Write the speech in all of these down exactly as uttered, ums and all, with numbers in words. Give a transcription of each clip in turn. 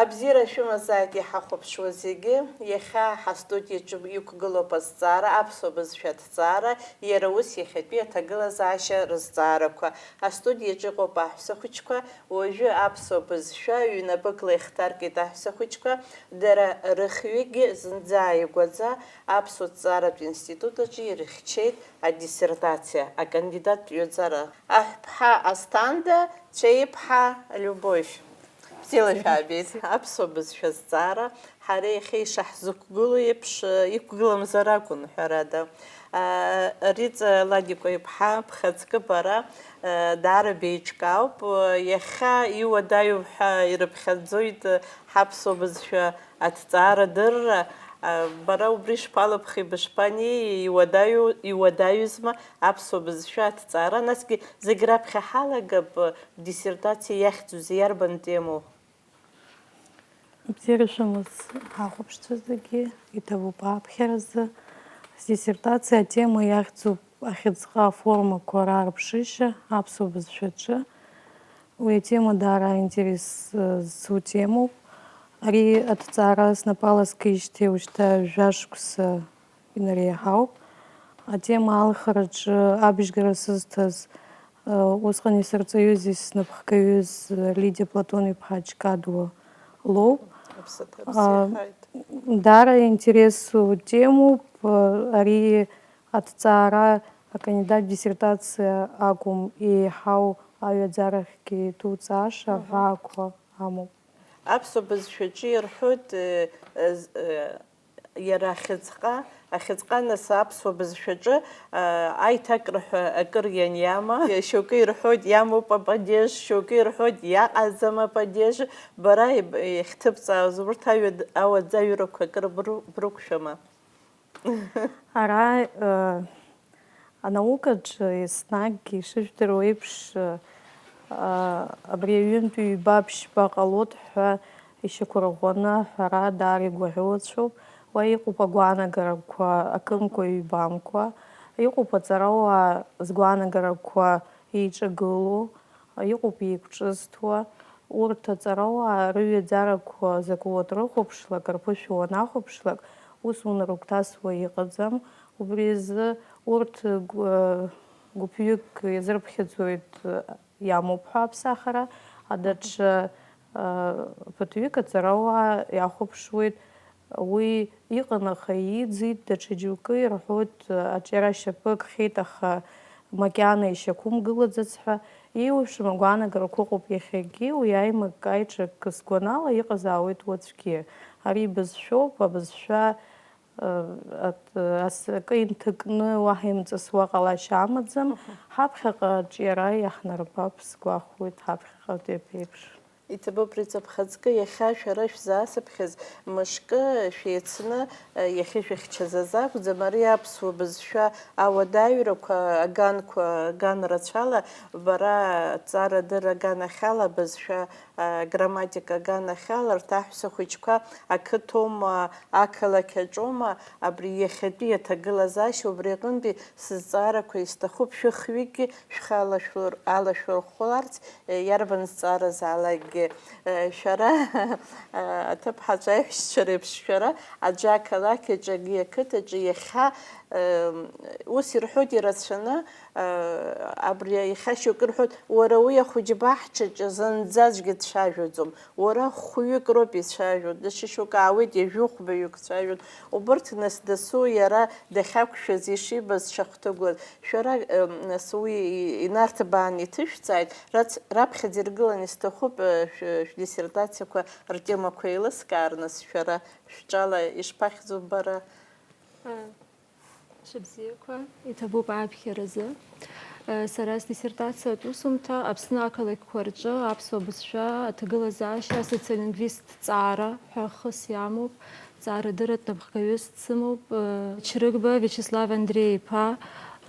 Абзиара шәымазааит иҳахәаԥшуа зегьы. Иахьа ҳастудиаҿы иқәгылоуп азҵаара, аԥсуа бызшәа аҭҵаара, иара ус иахьатәи аҭагылазаашьа рызҵаарақәа. Астудиаҿы иҟоуп аҳәсахәыҷқәа, уажәы аԥсуа бызшәа ҩнапыкла ихҭаркит аҳәсахәыҷқәа, дара рыхҩыкгьы зынӡа ааигәаӡа аԥсуа ҭҵааратә институт аҿы ирыхьчеит адиссертациа, акандидаттә ҩаӡара. Аҳәԥҳа Асҭанда, Цәеиԥҳа Любовь. Бзиала шәаабеит. Аԥсуа бызшәа азҵаара ҳара иахьа ишаҳзықәгылоу еиԥш, э, иқәгыламзар акәын, ҳәарада. Э, Риҵа Ладикәа-иԥҳа, бхаҵкы бара, э, даара беиҿкаауп. Э, иахьа иуадаҩу ҳәа ирыԥхьаӡоит, э, ҳаԥсуа бызшәа аҭҵаарадырра. Э, бара убри шԥалыԥхеи, бышԥанеи, иуадаҩу, иуадаҩызма аԥсуа бызшәа аҭҵаара? Насгьы зегь раԥхьа ҳалагап, э, диссертациа иахьӡузеи, иарбан темоу? Бзиара шәымаз ҳахәаԥшцәа зегьы, иҭабуп ааԥхьаразы. Сдиссертациа атема иахьӡуп ахьыӡҟа аформақәа раарԥшышьа аԥсуа бызшәаҿы. Уи атема даара аинтерес, э, зцу темоуп. Ари аҭҵаара снапала скижьҭеи уажәшьҭа жәа шықәса инареиҳауп. Атема алхараҿы абжьгара сызҭаз, э, усҟан исырҵаҩыз, иснапхгаҩыз, э, Лидиа Платон-иԥҳа Ҷкадуа лоуп. Аԥсаҭа А, бзиахааит. Даара интересу темоуп, э, ари аҭҵаара акандидат диссертациа акәым, еиҳау аҩаӡарахьгьы иҭуҵааша Мгм. ҳәаақәа амоуп. Аԥсуа бызшәаҿы ирҳәоит, э, э, з-, э, иара ахьыӡҟа, ахьыӡҟа нас аԥсуа бызшәаҿы, э, аиҭакра ҳәа акыр ианиама, шьоукы ирҳәоит, иамоуп ападеж, шьоукы ирҳәоит, иаҟаӡам ападеж, бара иб-, иахьҭыбҵаауаз урҭ аҩад-, ауадаҩрақәа акыр бру-, брықәшәама? Ара, э, анаукаҿы еснагь ишыжәдыруа еиԥш, э, абри аҩынтә ҩба-ԥшьба ҟалоит ҳәа ишьақәырӷәӷәаны аҳәара даара игәаӷьуацәоуп. Уа иҟоуп агәаанагарақәа акымкәа-ҩбамкәа, иҟоуп аҵарауаа згәаанагарақәа еиҿагылоу, иҟоуп еиқәҿызҭуа. Урҭ аҵарауаа рыҩаӡарақәа закәу уадрыхәаԥшлак, рԥышәа уанахәаԥшлак, ус унарыгәҭасуа иҟаӡам. Убри азы урҭ гә-, гәыԥҩык иазырԥхьаӡоит, иамоуп ҳәа аԥсахара, адаҽа, а, ԥыҭҩык аҵарауаа иахәаԥшуеит, уи иҟан, аха ииӡеит, даҽа џьоукы ирҳәоит, аҿиара ашьапы акхьеит, аха макьана ишьақәымгылаӡац ҳәа. Еиуеиԥшым агәаанагарақәа ыҟоуп иахьагьы, уи аимак-аиҿак сгәанала иҟазаауеит уаҵәгьы. Ари бызшәоуп, абызшәа, э, ат-, ас-, акы инҭакны уаҳа имҵысуа ҟалашьа амаӡам, Мгм. ҳаԥхьаҟа аҿиара иаҳнарбап, сгәахәуеит, ҳаԥхьаҟатәи аԥеиԥш. Иҭабуп, Риҵа, бхаҵкы, иахьа шәара шәзаасыԥхьаз мышкы шәеицны, э, иахьышәыхьчаз азы акәӡам, ари аԥсуа бызшәа ауадаҩрақәа аганқәа, аган рацәала, бара аҭҵаарадырра аганахьала, абызшәа, а, грамматика аганахьала, рҭаҳәса хәыҷқәа ақыҭоума, ақалақь аҿоума, абри иахьатәи аҭагылазаашьа убри аҟынтәи сызҵаарақәа исҭахуп, шәыхҩыкгьы шәхы алашәыр-, алашәырхәларц, э, иарбан зҵаараз аалакгьы, э, шәара, э, аҭыԥҳацәа аиҳәшьцәа реиԥш, шәара аӡәы ақалақь аҿы, акы ақыҭаҿы иахьа, э, ус ирҳәоит ирацәаны, э, абри иахьа шьоукы рҳәоит, уара уи ахәыҷы баҳчаҿы зынӡа аӡәгьы дцәажәаӡом. Уара хәҩык роуп ицәажәо, даҽа шьоук аауеит, ҩажәи хәбаҩык цәажәон. Убырҭ нас дасу иара дахьақәшәаз, ишибаз дшахәҭыгәлаз. Шәара, ем, нас уи и-, инарҭбааны иҭышәҵааит, рац-, раԥхьаӡа иргыланы исҭахуп, э, шә-, шәдиссертациақәа ртемақәа еилыскаар, нас шәара шәҿала ишԥахьӡу бара? Шәыбзиақәа, иҭабуп ааԥхьаразы. Сара сдиссертациатә усумҭа Аԥсны ақалақьқәа рҿы аԥсуа бызшәа аҭагылазаашьа асоциолингвисттә ҵаара ҳәа хыс иамоуп, ҵаарадырратә напхгаҩыс дсымоуп, Чрыгба Виачеслав Андреи-иԥа,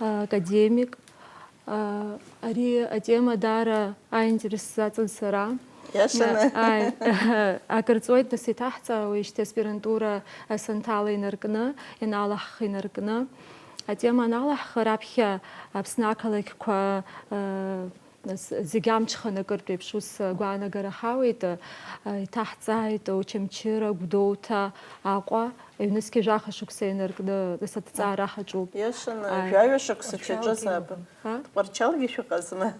академик. Ари атема даара аинтерес сзаҵан сара. Иашаны. Ааи, акыр ҵуеит, нас иҭаҳҵаауеижьҭеи аспирантура асанҭала инаркны, ианалаҳх инаркны. Атема аналаҳх, раԥхьа Аԥсны ақалақьқәа, э, Нас зегь амҽханы акыртә еиԥш ус агәаанагара ҳауеит, а, иҭаҳҵааит Очамчыра, Гәдоуҭа, Аҟәа, ҩнызқьи жәаха шықәса инаркны, нас аҭҵаара ҳаҿуп. Иашаны, Ааи. Жәаҩа шықәса шәаҿызаап. Ҳа? Тҟәарчалгьы шәыҟазма?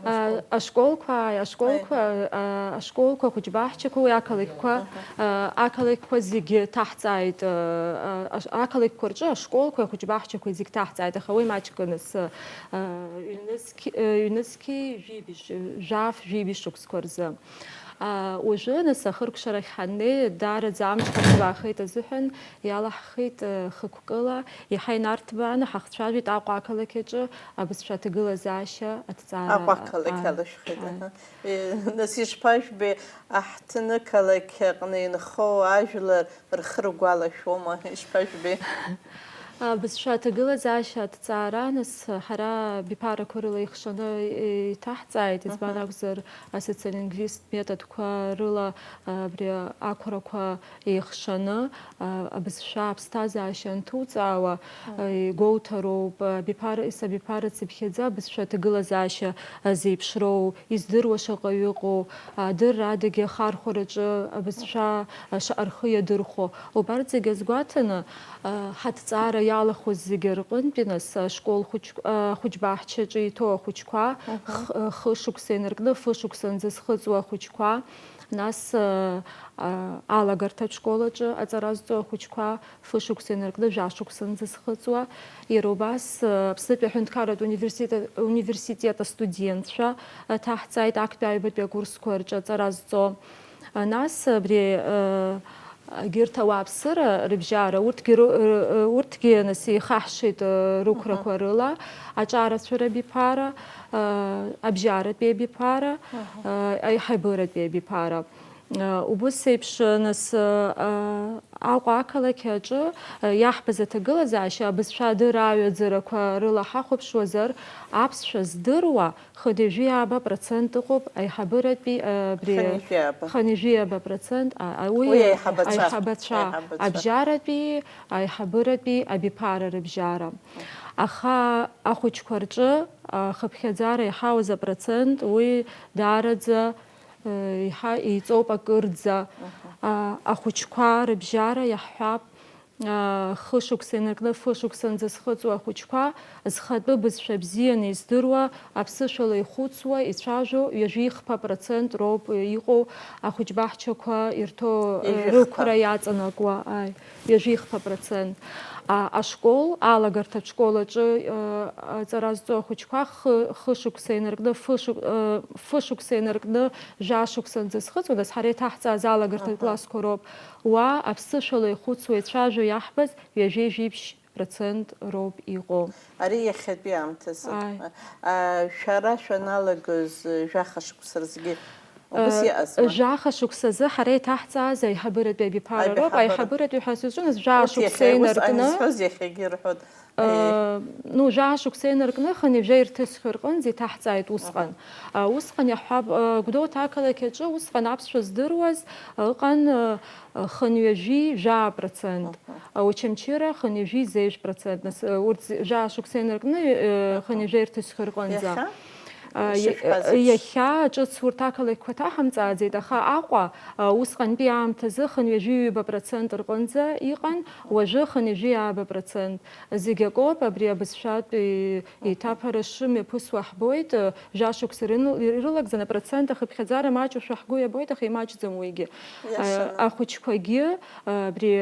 А, ашколқәа, ааи, ашколқәа, Ааи. А, ашколқәа, ахәыҷбаҳчақәа, уи ақалақьқәа, Аҳа. А, ақалақьқәа зегьы ҭаҳҵааит, а, а, аш-, ақалақьқәа рҿы ашколқәа, ахәыҷбаҳчақәа зегь ҭаҳҵааит, аха уи маҷк аныс, а, ҩнызқь-, а, ҩнызқьи жәибжь, жәаф, жәибжь шықәсқәа рзы. А, уажәы, нас, ахыркәшарахь ҳаннеи, даараӡа амч ҳаҭбаахеит азыҳәан, иалаҳхит, э, хықәкыла, иаҳа инарҭбааны ҳахцәажәеит Аҟәа ақалақь аҿы абызшәа аҭагылазаашьа аҭҵаара. Аҟәа ақалақь Ааи, алышәхит, ааи. Аҳа. Э, нас ишԥажәбеи, аҳҭны-қалақь аҟны инхо ажәлар рхы ргәалашәома, ишԥажәбеи? Абызшәа аҭагылазаашьа аҭҵаара, нас, ҳара абиԥарақәа рыла ихшаны иҭаҳҵааит, избан Аҳа. Акәзар, асоциолингвисттә методқәа рыла, абри ақәрақәа еихшаны, а, абызшәа аԥсҭазаашьа анҭуҵаауа, Мм. а, игәоуҭароуп, а, абиԥара, сабиԥара цыԥхьаӡа абызшәа аҭагылазаашьа, а, зеиԥшроу, издыруа шаҟаҩы ыҟоу, а, адырра адагьы ахархәараҿы абызшәа, а, шаҟа рхы иадырхәо. Убарҭ зегьы азгәаҭаны, а, ҳаҭҵаара иалахәыз зегьы рҟынтәи нас ашкол хәыҷ-, а, хәыҷбаҳчаҿы иҭоу ахәыҷқәа, Мгм. х-, хышықәса инаркны фышықәсанӡа зхыҵуа ахәыҷқәа, нас, а, а, алагарҭатә школ аҿы аҵара зҵо ахәыҷқәа, фышықәса инаркны жәашықәсанӡа зхыҵуа, иара убас, а, Аԥснытәи аҳәынҭқарратә университет, университет астудентцәа, а, ҭаҳҵааит актәи аҩбатәи акурсқәа рҿы аҵара зҵо. А, нас абри, а, егьырҭ ауааԥсыра рыбжьара, урҭгьы ры-, ры-, урҭгьы нас еихаҳшеит, а, рықәрақәа Мгм. Рыла, аҿарацәара абиԥара, а, абжьаратәи абиԥара, Мгм. А, аиҳабыратәи абиԥара. Убыс еиԥш, нас, Аҟәа ақалақь аҿы иаҳбаз аҭагылазаашьа абызшәа адырра аҩаӡарақәа рыла ҳахәаԥшуазар, аԥсшәа здыруа хынҩажәи ааба процент ыҟоуп аиҳабыратәи, абри, хынҩажәи ааба. Хынҩажәи ааба процент, а, а, уи Уи аиҳабацәа. Аиҳабацәа, Аиҳабацәа. Абжьаратәи, аиҳабыратәи абиԥара рыбжьара. Аха ахәыҷқәа рҿы, а, хыԥхьаӡара иҳауз апроцент, уи даараӡа еиҳа еиҵоуп акырӡа. Мгм. А, ахәыҷқәа рыбжьара иаҳҳәап, а, хышықәса инаркны фышықәсанӡа зхыҵуа ахәыҷқәа зхатәы бызшәа бзианы издыруа, аԥсышәала ихәыцуа, ицәажәо ҩажәихԥа процент роуп иҟоу ахәыҷбаҳчақәа ирҭо, э, Ҩажәихԥа. Рықәра иаҵанакуа, ааи. Ҩажәихԥа процент. А, ашкол, алагарҭатә школ аҿы, а, аҵара зҵо ахәыҷқәа хы-, хышықәса инаркны, фышықә-, а, фышықәса инаркны жәашықәсанӡа зхыҵуа, нас ҳара иҭаҳҵааз алагарҭатә Аҳа. Классқәа роуп. Уа аԥсышәала ихәыцуа ицәажәо иаҳбаз ҩажәи жәибжь процент роуп иҟоу. Ари иахьатәи аамҭазы. Ааи. А, шәара шәаналагоз жәаха шықәса рзгьы Убыс Э, иҟазма? Жәаха шықәсазы ҳара иҭаҳҵааз аиҳабыратәи абиԥара роуп. Аибиҳабыра. Аиҳабыратәи ҳәа сызҿу, нас жәаа Урҭ шықәса иахьа ус инаркны, анызҳәоз иахьагьы ирҳәоит. Э, Аиеи. Ну, жәаа шықәса инаркны хынҩажәа ирҭысхьоу рҟынӡа иҭаҳҵааит усҟан. Аҳа. А, усҟан иаҳҳәап, э, Гәдоуҭа ақалақь аҿы усҟан аԥсшәа здыруаз, э, ыҟан, э, хынҩажәи жәаа процент. Аҳа. А, Очамчыра хынҩажәи зеижә процент. Нас, э, урҭ з-, жәаа шықәса инаркны, э, Аҳа. Хынҩажәа ирҭысхьоу рҟынӡа. Иахьа? А, Ишышәҳәаз еиԥш. Иахьа ҿыц урҭ ақалақьқәа ҭаҳамҵааӡеит, аха Аҟәа, а, усҟантәи аамҭазы хынҩажәи ҩба процент рҟынӡа иҟан, уажәы хынҩажәи ааба процент. Зегь акоуп, абри абызшәатәи еиҭаԥара шымҩаԥысуа ҳбоит, а, жәашықәса рын-, ирылагӡаны апроцент ахыԥхьаӡара маҷушәа ҳгәы иабоит, аха имаҷӡам уигьы. Иашаны. А, ахәыҷқәагьы, а, абри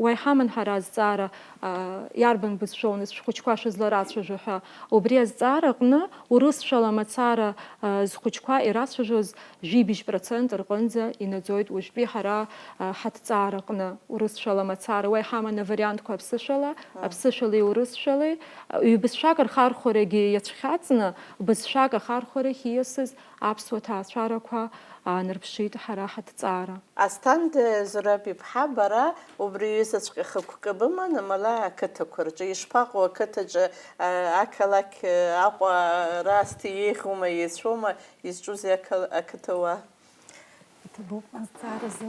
Уа иҳаман ҳара азҵаара, а, иарбан бызшәоу, нас, шәхәыҷқәа шәызларацәажәо ҳәа. Убри азҵаара аҟны урысшәала мацара, а, зхәыҷқәа ирацәажәоз жәибжь процент рҟынӡа инаӡоит уажәтәи ҳара, а, ҳаҭҵаара аҟны. Урысшәала мацара, уа иҳаман авариантқәа аԥсышәала, аԥсышәалеи урысшәалеи, а, ҩбызшәак рхархәарагьы иацәхьаҵны, бызшәак ахархәарахь ииасыз аԥсуа ҭаацәарақәа аанарԥшит ҳара ҳаҭҵаара. Асҭанда Зураб-иԥҳа, бара убри ҩызаҵәҟьа хықәкы быман, амала ақыҭақәа рҿы ишԥаҟоу, ақыҭаҿы, а, ақалақь, а, Аҟәа раасҭа еиӷьума, еицәоума, изҿузеи ақал-, ақыҭауаа? Иҭабуп азҵааразы.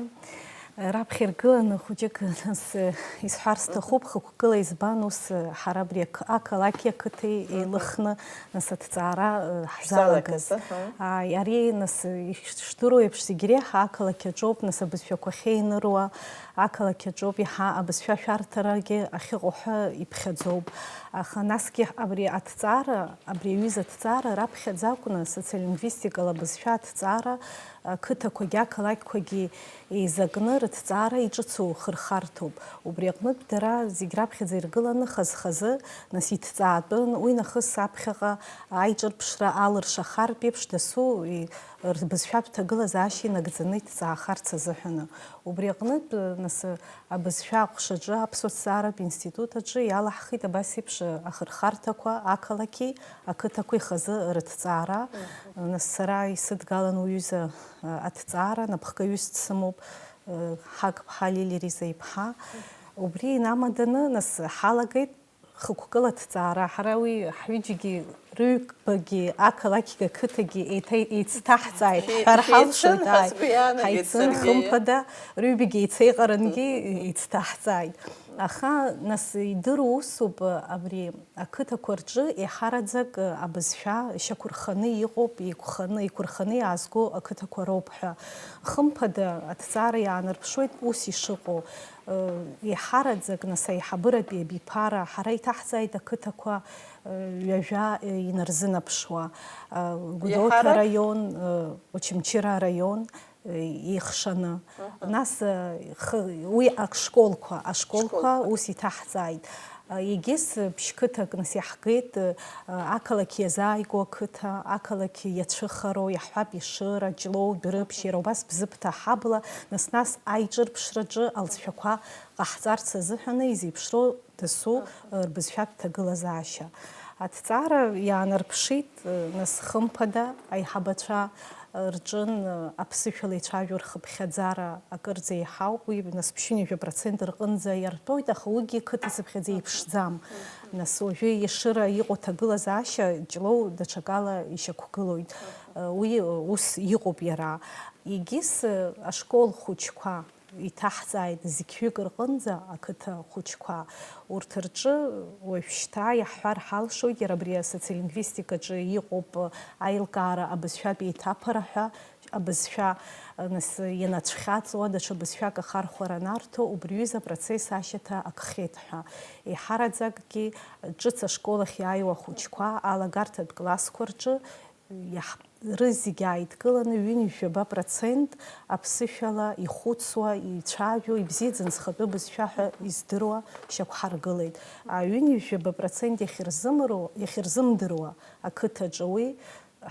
Раԥхьа иргыланы хәыҷык, нас, исҳәар сҭахуп, хықәкыла избан ус, ҳара абри ақалақьи ақыҭеи еилыхны, нас, аҭҵаара ҳзалагаз. Ари, нас, ишдыру еиԥш, зегь реиҳа ақалақь аҿоуп, нас, абызшәақәа ахьеиныруа, ақалақь аҿоуп, иаҳа абызшәа ашәарҭарагьы ахьыҟоу ҳәа иԥхьаӡоуп. Аха насгьы абри аҭҵаара, абри аҩыза аҭҵаара раԥхьаӡа акәны, социолингвистикала абызшәа аҭҵаара, ақыҭақәагьы ақалақьқәагьы еизакны рыҭҵаара иҿыцу хырхарҭоуп. Убри аҟнытә дара зегь раԥхьаӡа иргыланы хаз-хазы, нас, иҭҵаатәын, уи нахыс аԥхьаҟа аиҿырԥшра алыршахартә еиԥш дасу и-, рбызшәатә ҭагылазаашьа инагӡаны иҭҵаахарц азыҳәаны. Убри аҟнытә, нас, абызшәа аҟәшаҿы, аԥсуа ҭҵааратә институт аҿы иалаҳхит абас еиԥш ахырхарҭақәа ақалақьи ақыҭақәеи хазы рыҭҵаара. Нас сара исыдгалан уҩыза аҭҵаара, напхгаҩыс дсымоуп, Ҳақԥҳа Лилиа Риза-иԥҳа. Убри инамаданы, нас, ҳалагеит хықәкыла аҭҵаара. Ҳара уи ҳҩыџьагьы, рыҩбагьы, ақалақьгьы ақыҭагьы еиҭа еицҭаҳҵааит. Шәи-, ҳҳәар шәеицын, ҳалшоит, ааи. Ҳаицын, саргьы. Ҳаицын, хымԥада, рыҩбагьы еицеиҟарангьы еицҭаҳҵааит. Аха, нас, идыру усуп, абри ақыҭақәа рҿы еиҳараӡак абызшәа шьақәырханы иҟоуп, еиқәханы, еиқәырханы иаазго ақыҭақәа роуп ҳәа. Хымԥада, аҭҵаара иаанарԥшуеит ус ишыҟоу. Еиҳараӡак, нас, аиҳабыратәи абиԥара ҳара иҭаҳҵааит ақыҭақәа ҩажәа инарзынаԥшуа, Гәдоуҭа араион, Очамчыра араион, еихшаны. Нас, уи ашколқәа, ашколқәа ус иҭаҳҵааит. Егьыс ԥшь-қыҭак, нас, иаҳгеит, ақалақь иазааигәоу ақыҭа, ақалақь иацәыхароу, иаҳҳәап, Ешыра, Ҷлоу, Дәрыԥшь, иара убас Бзыԥҭа, Ҳабла, нас-нас аиҿырԥшраҿы алҵшәақәа ҟаҳҵарц азыҳәаны изеиԥшроу дасу рбызшәатә ҭагылазаашьа. Аҭҵаара иаанарԥшит, нас, хымԥада, аиҳабацәа рҿын аԥсышәала ицәажәо рхыԥхьаӡара акырӡа еиҳауп, уи, нас, ԥшьынҩажәа процент рҟынӡа иартәоит, аха уигьы қыҭацыԥхьаӡа еиԥшӡам. Нас уажәы Ешыра иҟоу ҭагылазаашьа Ҷлоу даҽакала ишьақәгылоит. Уи ус иҟоуп иара. Егьыс ашкол хәыҷқәа иҭаҳҵааит зқьҩык рҟынӡа ақыҭа хәыҷқәа. Урҭ рҿы уажәшьҭа иаҳҳәар ҳалшоит, иара абри асоциолингвистикаҿы иҟоуп аилкаара абызшәатә еиҭаԥара ҳәа, абызшәа, нас, ианацәхьаҵуа, даҽа бызшәак ахархәара анарҭо, убри аҩыза апроцесс ашьаҭа акхеит ҳәа. Еиҳараӡакгьы ҿыц ашкол ахь иааиуа ахәыҷқәа алагарҭатә классқәа рҿы иаҳ-, рызегь ааидкыланы ҩынҩажәаба процент аԥсышәала ихәыцуа, ицәажәо, ибзиаӡаны зхатәы бызшәа ҳәа издыруа шьақәҳаргылеит. Аҩынҩажәаба процент иахьырзымыруа, иахьырзымдыруа ақыҭаҿы уи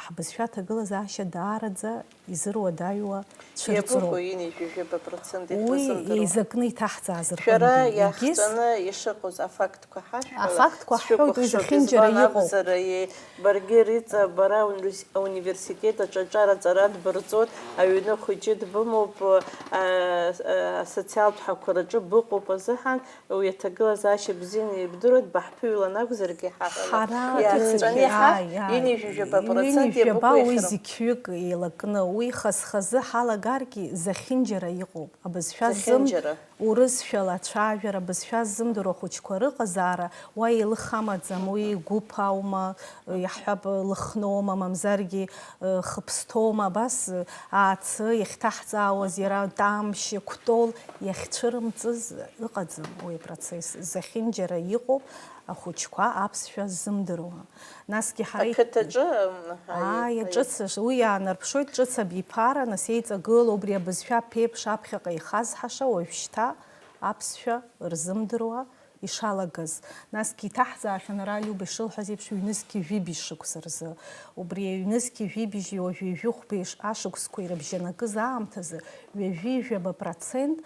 ҳбызшәа аҭагылазаашьа даараӡа изыруадаҩуа цәырҵроуп. Иабыкәу ҩынҩажәаба процент? Уи иахьырзымдыруа? Еизакны иҭаҳҵааз рҟынтәи. Шәара егьыс иаахҵәаны ишыҟоз афактқәа ҳашәҳәала, афактқәа ҳҳәоит, уи шәыкәыхшоуп, зехьынџьара избан иҟоуп. Акәзар, аиеи, баргьы, Риҵа, бара ауни-, ауниверситет аҿы аҿар аҵара дбырҵоит, аҩны хәыҷы дбымоуп, а, а, асоциалтә ҳақәараҿы быҟоуп азыҳәан, уи аҭагылазаашьа бзианы ибдыруеит, баҳԥыҩлан акәзаргьы, ҳа-, ҳара иаахҵәаны иҳаҳ-, ааи, ааи. Ҩынҩажәаба процент ҩынҩажәаба иабыкәу уи иахьырым-, зқьҩык еилакны, уи хаз-хазы ҳалагаргьы, зехьынџьара иҟоуп. Абызшәа зым-, зехьынџьара. Урысшәала ацәажәара, абызшәа ззымдыруа ахәыҷқәа рыҟазаара, уа еилых амаӡам, уи гәыԥ аума, иаҳҳәап, лыхноума, мамзаргьы, ы, хыԥсҭоума, абас, ы, аацы иахьҭаҳҵаауаз иара Тамшь, Кәтол иахьцәырымҵыз ыҟаӡам уи апроцесс. Зехьынџьара иҟоуп ахәыҷқәа аԥсшәа ззымдыруа. Насгьы ҳара и-, ақыҭаҿы, м, ааи, ааи, ҿыц, уи иаанарԥшуеит ҿыц абиԥара, нас еиҵагылоу убри абызшәа ԥеиԥш аԥхьаҟа ихазҳаша уажәшьҭа аԥсшәа рзымдыруа ишалагаз. Насгьы иҭаҳҵаахьан ара Лиуба ишылҳәаз еиԥш ҩнызқьи жәибжь шықәса рзы. Убри аҩнызқьи жәибжьи уажәи жәохәбеи ш-, ашықәсқәеи рыбжьанакыз аамҭазы ҩажәи жәаба процент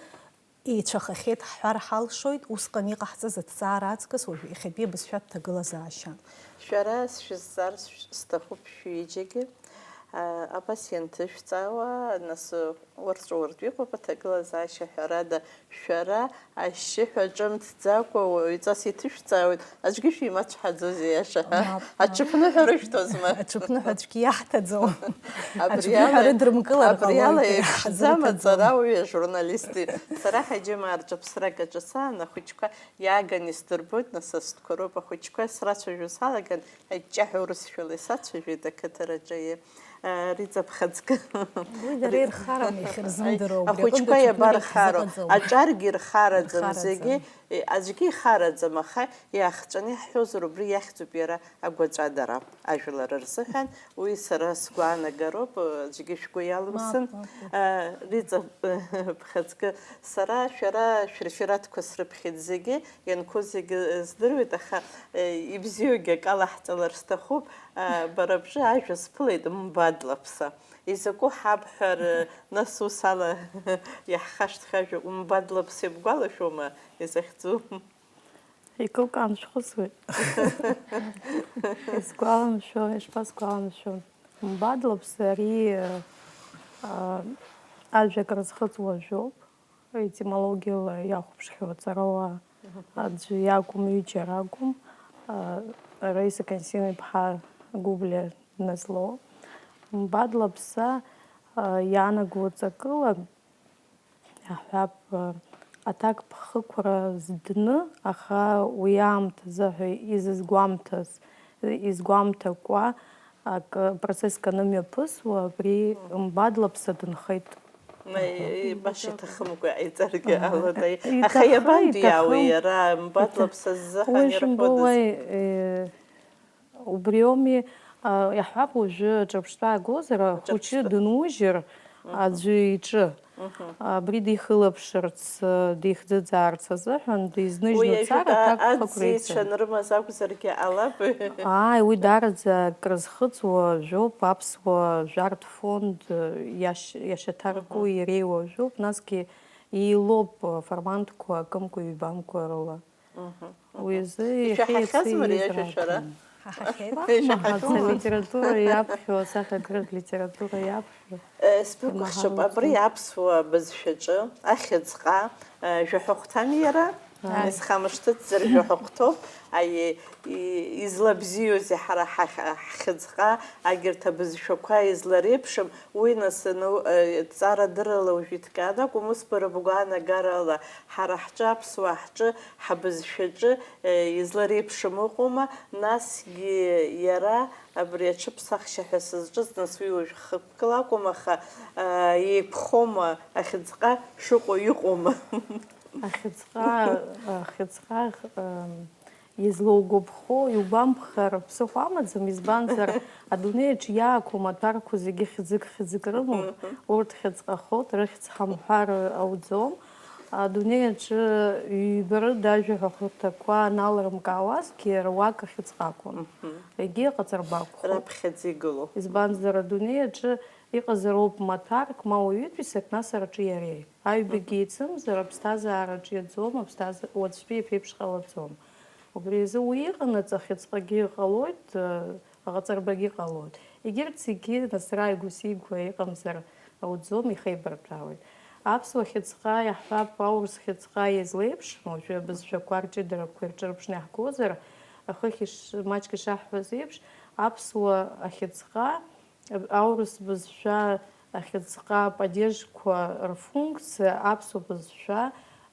еицәахахьеит ҳҳәар ҳалшоит, усҟан иҟаҳҵаз аҭҵаара аҵкыс уажә иахьатәи абызшәатә ҭагылазаашьа. Шәара сшәызҵаарц сҭахуп шәҩыџьагьы. Апациент ишәҵаауа, нас, уарҵәы-уартә иҟоуп аҭагылазаашьа, ҳәарада, шәара ашьшьыҳәа ҿымҭӡакәа уаҩҵас иҭышәҵаауеит, аӡәгьы шәимацәҳаӡоз, иаша ҳәа. Мап, мап. Аҽыԥныҳәа рышәҭозма? Аҽыԥныҳәа аӡәгьы иаҳҭаӡом. Абри аӡәгьы ала, ҳәа рыдрымкылар абри ала ҟалоит, еиԥшӡам иҳазымҭаӡом. Аҵарауаҩ ажурналисти. Сара Ҳаџьымаа рҿаԥсрак аҿы саан, ахәыҷқәа иааган исдырбоит, нас, астәқәа роуп, ахәыҷқәа срацәажәо салаган, аҷҷаҳәа урысшәала исацәажәеит ақыҭараҿы, э, Риҵа Бхаҵкы. Уи дара ирхарам, иахьырзымдыруа, убри аҟынтә Ахәыҷқәа аҽыԥныҳәа иабархароу? Ишәзыҟаҵом. Аҿаргьы ирхараӡам, ирхараӡам. Зегьы, э, аӡәгьы ихараӡам, аха иаахҵәаны иаҳҳәозар, убри иахьӡуп иара агәаҵәадара ажәлар рзыҳәан. Уи сара сгәаанагароуп, э, аӡәгьы шәгәы иалымсын. Мап, мап. Э, Риҵа, э, Бхаҵкы, сара шәара шәрефератқәа срыԥхьеит зегьы, ианқәоу зегьы здыруеит, аха, э, ибзиоугьы акы алаҳҵалар сҭахуп. Э, бара бҿы ажәа сԥылеит мбадлаԥса. Изакәу ҳабҳәар, э, нас ус ала иаҳхашҭхьажәа, мбадлаԥса ибгәалашәома изахьӡу? Икылкааны шәхысуеит. Исгәаламшәо, ишԥасгәаламшәо? Мбадлаԥса ари, э, э, ажәак рызхыҵуа ажәоуп. Етимологиала иахәаԥшхьоу аҵарауаа аӡәы иакәым, ҩыџьа ракәым, а, Раиса Константин-иԥҳа Гәыблиа дназло. Мбадлаԥса, а, иаанаго ҵакыла, иаҳҳәап, а, аҭакԥхықәра здны, аха уи аамҭазы ҳәа изызгәамҭаз, изгәамҭакәа, акы, процесск анымҩаԥысуа, абри Мбадлаԥса дынхеит. Ма, и-, баша иҭахымкәа иҟаиҵаргьы Ага. Ҟалоит, аи-, Иҭахы, аха иабантәи иаауеи иҭахым. Иара, Мбадлаԥса ззыҳәан Уи ирҳәодаз? Шымбоуеи, э, убриоуми, а, иаҳҳәап, уажәы ҿырԥштәы аагозар, ахәыҷы Ҿырԥштәы. Дынужьыр Мгм. Аӡәы иҿы, Мгм. Абри дихылаԥшырц, э, дихӡыӡаарц азыҳәан, дизныжьны Уи дцар, ажәытә аҭак аӡӡеицәа ԥхықәреиҵан. Нрымаз акәзаргьы ҟалап. Ааи, уи даараӡа акрызхыҵуа жәоуп, аԥсуа жәартә фонд, э, иаш-, иашьаҭарку Мгм. Иреиуа жәоуп, насгьы еилоуп, э, формантқәа акымкәа, ҩбамкәа рыла. Мгм, Уи мгм. Азы иахьа Ишәаҳахьазма иаци ари иазы иажәа шәара? Раԥхьан. Ҳаҳахьеит. Ишәаҳахьоума? Ҳаӡа литература иаԥхьо, асахьаркыратә литература иаԥхьо. Э, сбыкәыхшоуп, Имаҳауцу. Абри аԥсуа бызшәаҿы, ахьыӡҟа, э, жәаҳәахәҭами иара? Ааи. Исхамышҭыцзар, жәаҳәахәҭоуп. Аиеи, и-, излабзиоузеи ҳара ҳахь-, ҳхьыӡҟа, агьырҭ абызшәақәа излареиԥшым, уи нас, аны, э, ҭҵаарадыррала уажә иҭҟьан акәым, ус бара бгәаанагарала, ҳара ҳҿы, аԥсуаа ҳҿы, ҳабызшәаҿы, э, излареиԥшым ыҟоума, насгьы иара абри аҽыԥсахшьа ҳәа сызҿыз, нас уи уажә хықәкыла акәым, аха, э, еиқәхома, ахьыӡҟа шыҟоу иҟоума? Ахьыӡҟа, ахьыӡҟа, м, излоугәаԥхо, иугәамԥхар, ԥсыхәа амаӡам, избанзар, адунеи аҿы иаақәоу амаҭәарқәа зегьы хьӡык-хьӡык рымоуп, Мгм. Урҭ хьыӡҟахоит, рыхьӡ ҳамҳәар ауӡом. Адунеи аҿы ҩба рыда ажәаҳәахәҭақәа аналрымкаауазгьы, руак ахьыӡҟақәан. Мгм. Егьи аҟаҵарбақәхоит. Раԥхьаӡа игылоу. Избанзар, адунеи аҿы иҟазароуп маҭәарк, ма уаҩытәыҩсак, нас араҿы иареи. Аҩбагьы Мгм. Еицымзар, аԥсҭазаараҿ иаӡом, аԥсҭаза-, уаҵәтәи иаԥеиԥш ҟалаӡом. Убри азы уи иҟанаҵ ахьыӡҟагьы ҟалоит, э, аҟаҵарбагьы ҟалоит. Егьырҭ зегьы нас рааигәа-сигәа иҟамзар ауӡом, ихеибарҭәаауеит. Аԥсуа хьыӡҟа иаҳҳәап, аурыс хьыӡҟа иазлеиԥшым, уажәы абызшәақәа рҷыдарақәа ирҿырԥшны иаҳгозар, ахыхь иш-, маҷк ишаҳҳәаз еиԥш, аԥсуа ахьыӡҟа Аурыс бызшәа ахьыӡҟа падежқәа рфункциа аԥсуа бызшәа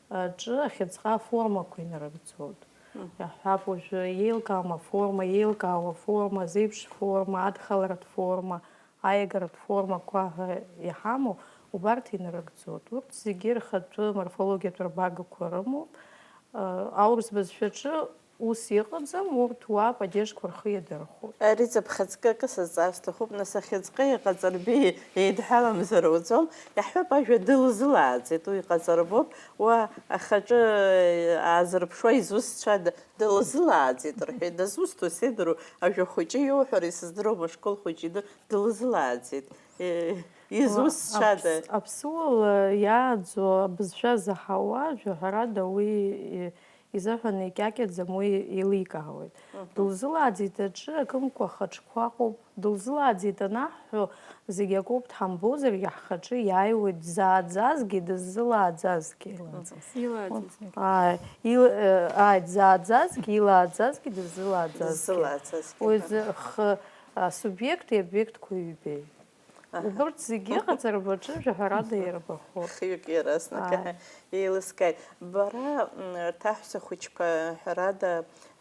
аҿы ахьыӡҟа аформақәа инарыгӡоит. Мгм. Иаҳҳәап, уажәы еилкаам аформа, еилкаау аформа, азеиԥш форма, адхаларатә форма, аиагаратә формақәа ҳәа иҳамоу, убарҭ инарыгӡоит. Урҭ зегьы рхатәы морфологиатә рбагақәа рымоуп. Аурыс бызшәаҿы Ус иҟаӡам, урҭ уа ападежқәа рхы иадырхәоит. Риҵа, бхаҵкы акы сазҵаар сҭахуп, нас, ахьыӡҟеи аҟаҵарбеи еидҳәаламзар ауӡом, иаҳҳәап, ажәа дылзылааӡеит, уи ҟаҵарбоуп, уа ахаҿы аазырԥшуа изусҭцәада, дылзылааӡеит рҳәеит, дызусҭоу сеидру, ажәа хәыҷы иоуҳәара исыздыруам, ашкол хәыҷы иду, дылзылааӡеит. Е, изусҭцәада? Аԥс-, аԥсуала иааӡо абызшәа заҳауа, жәаҳәарада, уи, е, изыҳәан икьакьаӡам, уи еиликаауеит. Дылзылааӡеит аҿы, акымкәа хаҿқәа ыҟоуп, дылзылааӡеит анаҳҳәо, зегь акоуп, дҳамбозаргьы ҳхаҿы иааиуеит, дзааӡазгьы, дыззылааӡазгьы. Илааӡаз. Илааӡаз. Ааи, ил-, э, ааи, дзааӡазгьы, илааӡазгьы, дыззылааӡазгьы. Дыззылааӡазгьы, Уи аҳа. зы-, х-, асубиекти обиектқәа ҩбеи. Аҳа. Убырҭ зегьы ыҟаҵара баҿы жәаҳәарада ирбахуп. Хҩык иаразнак, Ааи. аҳа, еилыскааит. Бара, м, арҭ аҳәса хәыҷқәа, ҳәарада,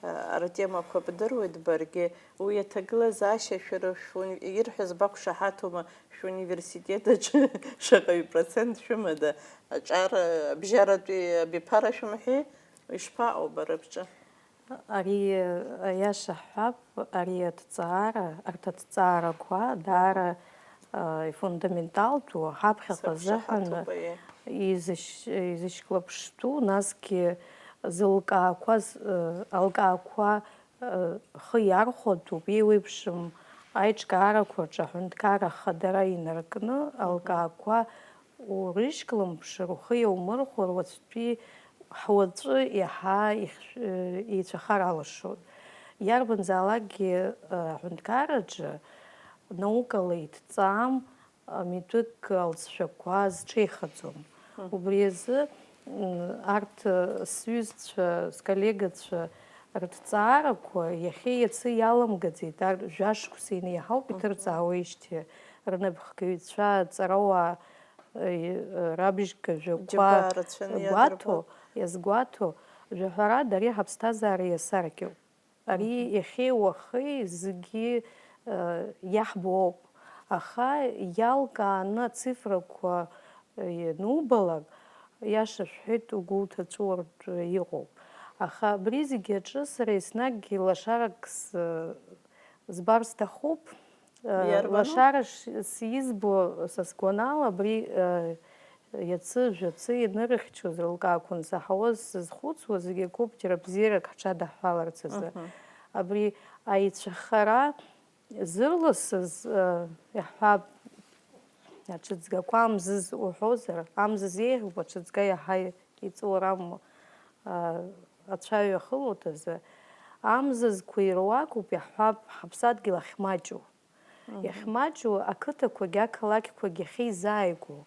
а, ртемақәа бдыруеит баргьы. Уи аҭагылазаашьа шәара шәуни-, ирҳәаз бақәшаҳаҭума, шәуниверситет аҿы шаҟаҩ процент шәымада? Аҿар, абжьаратәи абиԥара шәымҳәеи? Ишԥаҟоу бара бҿы? Ари, аиаша ҳҳәап, ари аҭҵаара, арҭ аҭҵаарақәа даара, а, ифундаменталтәу, ҳаԥхьаҟа азыҳәан Сыршаҳаҭуп, аиеи. изышь-, изышьклаԥштәу, насгьы зылкаақәаз, э, алкаақәа, э, хы иархәатәуп, еиуеиԥшым аиҿкаарақәа рҿы аҳәынҭқарра ахадара инаркны, Мгм. алкаақәа урышьклымԥшыр, ухы иаумырхәар, уаҵәтәи ҳуаҵәы иаҳа ихьшә-, еицәахар алшоит. Иарбанзаалакгьы, э, аҳәынҭқарраҿы наукала иҭҵаам, амитәык алҵшәақәа зҽеихаӡом. Мгм. Убри азы, м, арҭ, э, сҩызцәа, сколлегацәа рҭҵаарақәа иахьеи иацы иаламгаӡеит, ар-, жәашықәса инеиҳауп Мгм. иҭырҵаауеижьҭеи, рнапхгаҩцәа, аҵарауаа, э, рабжьгажәақәа Џьабаа рацәаны гәаҭо, иадырбо. иазгәаҭо, жәаҳәарада, ари ҳаԥсҭазаара иасаркьоуп. Ари Мгм. иахьеи уахеи зегьы, э, иаҳбо ауп. Аха иалкааны ацифрақәа, э, ианубалак, иаша шәҳәеит, угәы уҭаҵәуартә иҟоуп. Аха абри зегьы аҿы сара еснагь лашарак с-, збар сҭахуп. Э, Иарбану? лашара ш-, сизбо, са сгәанала, абри, э, иацы, жәацы ианырыхьчоз, рылкаақәа нсаҳауаз сызхәыцуа, зегь акоуп, џьара бзиарак ҳҽадаҳҳәаларц азы. Мгм. Абри аицәахара зырласыз, э, иаҳҳәап, аҽыҵгақәа амзыз уҳәозар, амзыз еиӷьуп, аҽыҵга иаҳа иҵоур амуа, э, ацәаҩа ахылоит азы. Амзызқәа ируакуп, иаҳҳәап, ҳаԥсадгьыл ахьмаҷу. Мгм. Иахьмаҷу ақыҭақәагьы ақалақьқәагьы ахьеизааигәоу.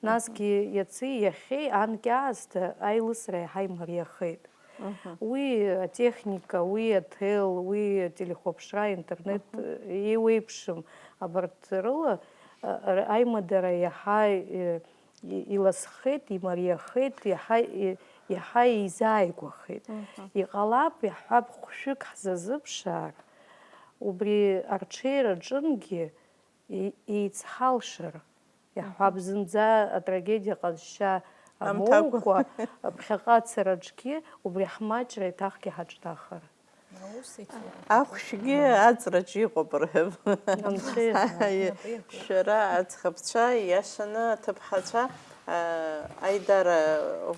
Насгьы иаци иахьеи анкьа аасҭа аилысра иаҳа имариахеит. Мгм. Уи атехника, уи аҭел, уи ателехәаԥшра, интернет, Мгм. э, еиуеиԥшым. Абарҭ рыла, э, р-, аимадара иаҳа, э, и-, иласхеит, имариахеит, иаҳа, и-, иаҳа еизааигәахеит. Мгм. Иҟалап, иаҳҳәап, хәшәык ҳзазыԥшаар, убри арҽеира аҿынгьы и-, еицҳалшар, иаҳҳәап, Мгм. зынӡа атрагедиа ҟазшьа Амҭакәа. амоукәа, ԥхьаҟа ацараҿгьы убри ҳмаҷра еиҭахгьы ҳаҿнахыр. Аус иҭира. Ахәшәгьы аҵраҿы иҟоуп рҳәап. Анцәа иҳәа. Аиеи, Напы иакуп. Шәара аӡӷабцәа, иашаны аҭыԥҳацәа, а, аидара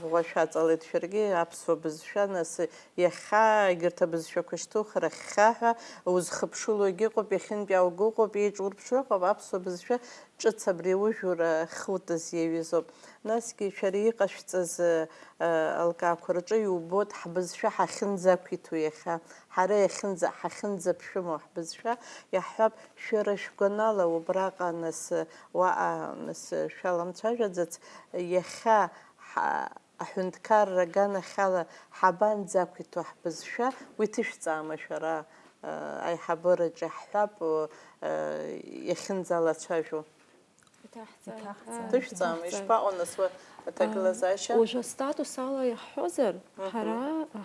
ӷәӷәа шәаҵалеит шәаргьы, аԥсуа бызшәа, нас иахьа егьырҭ абызшәақәа шьҭухыр ахьхьаҳәа, узхыԥшылогьы ыҟоуп, иахьынтәааугьы ыҟоуп, еиҿурԥшуа ыҟоуп, аԥсуа бызшәа ҿыц абри аужәра хутыз иаҩызоуп. Насгьы шәара иҟашәҵаз, э, алкаақәа рҿы иубоит ҳбызшәа ҳахьынӡақәиҭу иахьа, ҳара иахьынӡа-, ҳахьынӡаԥшәымоу ҳбызшәа, иаҳҳәап, шәара шәгәанала убраҟа, нас, уаҟа, нас, шәаламцәажәаӡац, иахьа ҳа-, аҳәынҭқарра аганахьала ҳабанӡақәиҭу ҳбызшәа, уи ҭышәҵаама шәара, э, аиҳабыраҿы, иаҳҳәап, э, иахьынӡалацәажәо. Иҭаҳҵааит. Иҭаҳҵааит. Дышәҵаама, Иҭаҳҵааит. Ишԥаҟоу, нас, уи аҭагылазаашьа? Уажәы астатус ала иаҳҳәозар, Мгм. ҳара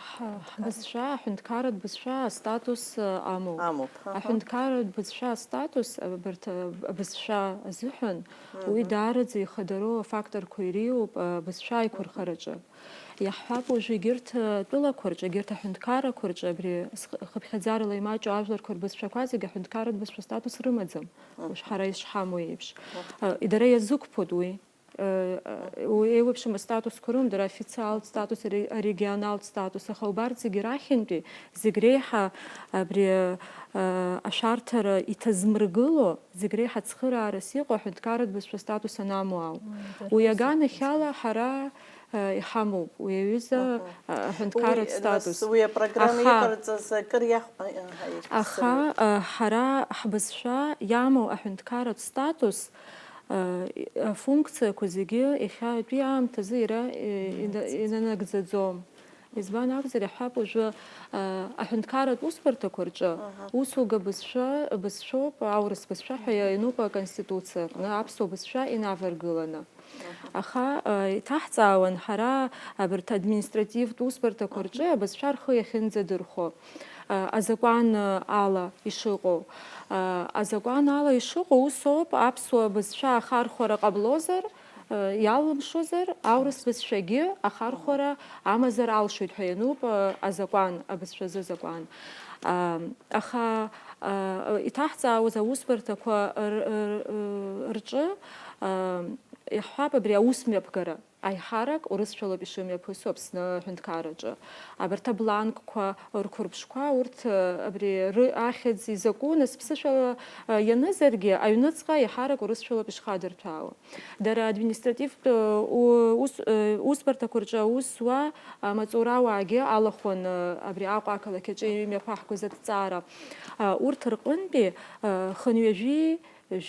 ҳ-, ҳбызшәа, аҳәынҭқарратә бызшәа астатус, а, амоуп. Амоуп, аҳа. Аҳәынҭқарратә бызшәа астатус, а, абарҭ, а, абызшәа азыҳәан, уи Мгм. даараӡа ихадароу афакторқәа иреиуоуп, а, абызшәа аиқәырхараҿы. Иаҳҳәап, уажәы егьырҭ, а, тәылақәа рҿы, егьырҭ аҳәынҭқаррақәа рҿы абри зх-, хыԥхьаӡарала имаҷу ажәларқәа рбызшәақәа зегьы аҳәынҭқарратә бызшәа астатус рымаӡам. Мгм. Уажә ҳара ишҳамоу еиԥш. Мгм. А, дара иазықәԥоит уи. Э, э, уи еиуеиԥшым астатусқәа рымоуп, дара официалтә статус, ре-, регионалтә статус, аха убарҭ зегьы рахьынтәи, зегь реиҳа абри, э, ашәарҭара иҭазмыргыло, зегь реиҳа цхыраарас иҟоу аҳәынҭқарратә бызшәа статус анамоу ауп. Мм, дара Уи рзы. аганахьала ҳара, Иҳамоуп уи аҩыза аҳәынҭқарратә статус. Уи апрограмма иҟарҵаз акыр иаҳ-, аха ҳара ҳбызшәа иамоу аҳәынҭқарратә статус, афункциақәа зегьы иахьатәи аамҭазы иара инанагӡаӡом. Избан акәзар, иаҳҳәап, уажәы аҳәынҭқарратә усбарҭақәа рҿы усуга бызшәа, бызшәоуп, аурыс бызшәа ҳәа иануп Аконституциа аҟны аԥсуа бызшәа инаваргыланы. Аха иҭаҳҵаауан ҳара абарҭ административтә усбарҭақәа рҿы абызшәа рхы иахьынӡадырхәо, азакәан ала ишыҟоу. Азакәан ала ишыҟоу усоуп, аԥсуа бызшәа ахархәара ҟаблозар, иалымшозар, аурыс бызшәагьы ахархәара амазар алшоит ҳәа иануп азакәан, абызшәазы азакәан. Аха иҭаҳҵаауаз аусбарҭақәа рҿы, иаҳҳәап, абри аусмҩаԥгара аиҳарак урысшәалоуп ишымҩаԥысуа Аԥсны аҳәынҭқарраҿы. Абарҭ абланкқәа рқәырԥшқәа, урҭ абри ахьӡ изакәу, нас ԥсышәала ианызаргьы, аҩныҵҟа иаҳарак урысшәалоуп ишхадырҭәаауа. Дара административтә усбарҭақәа рҿы аус зуа амаҵурауаагьы алахәын абри Аҟәа ақалақь аҿы имҩаԥаҳгоз аҭҵаара. Урҭ рҟынтәи хынҩажәи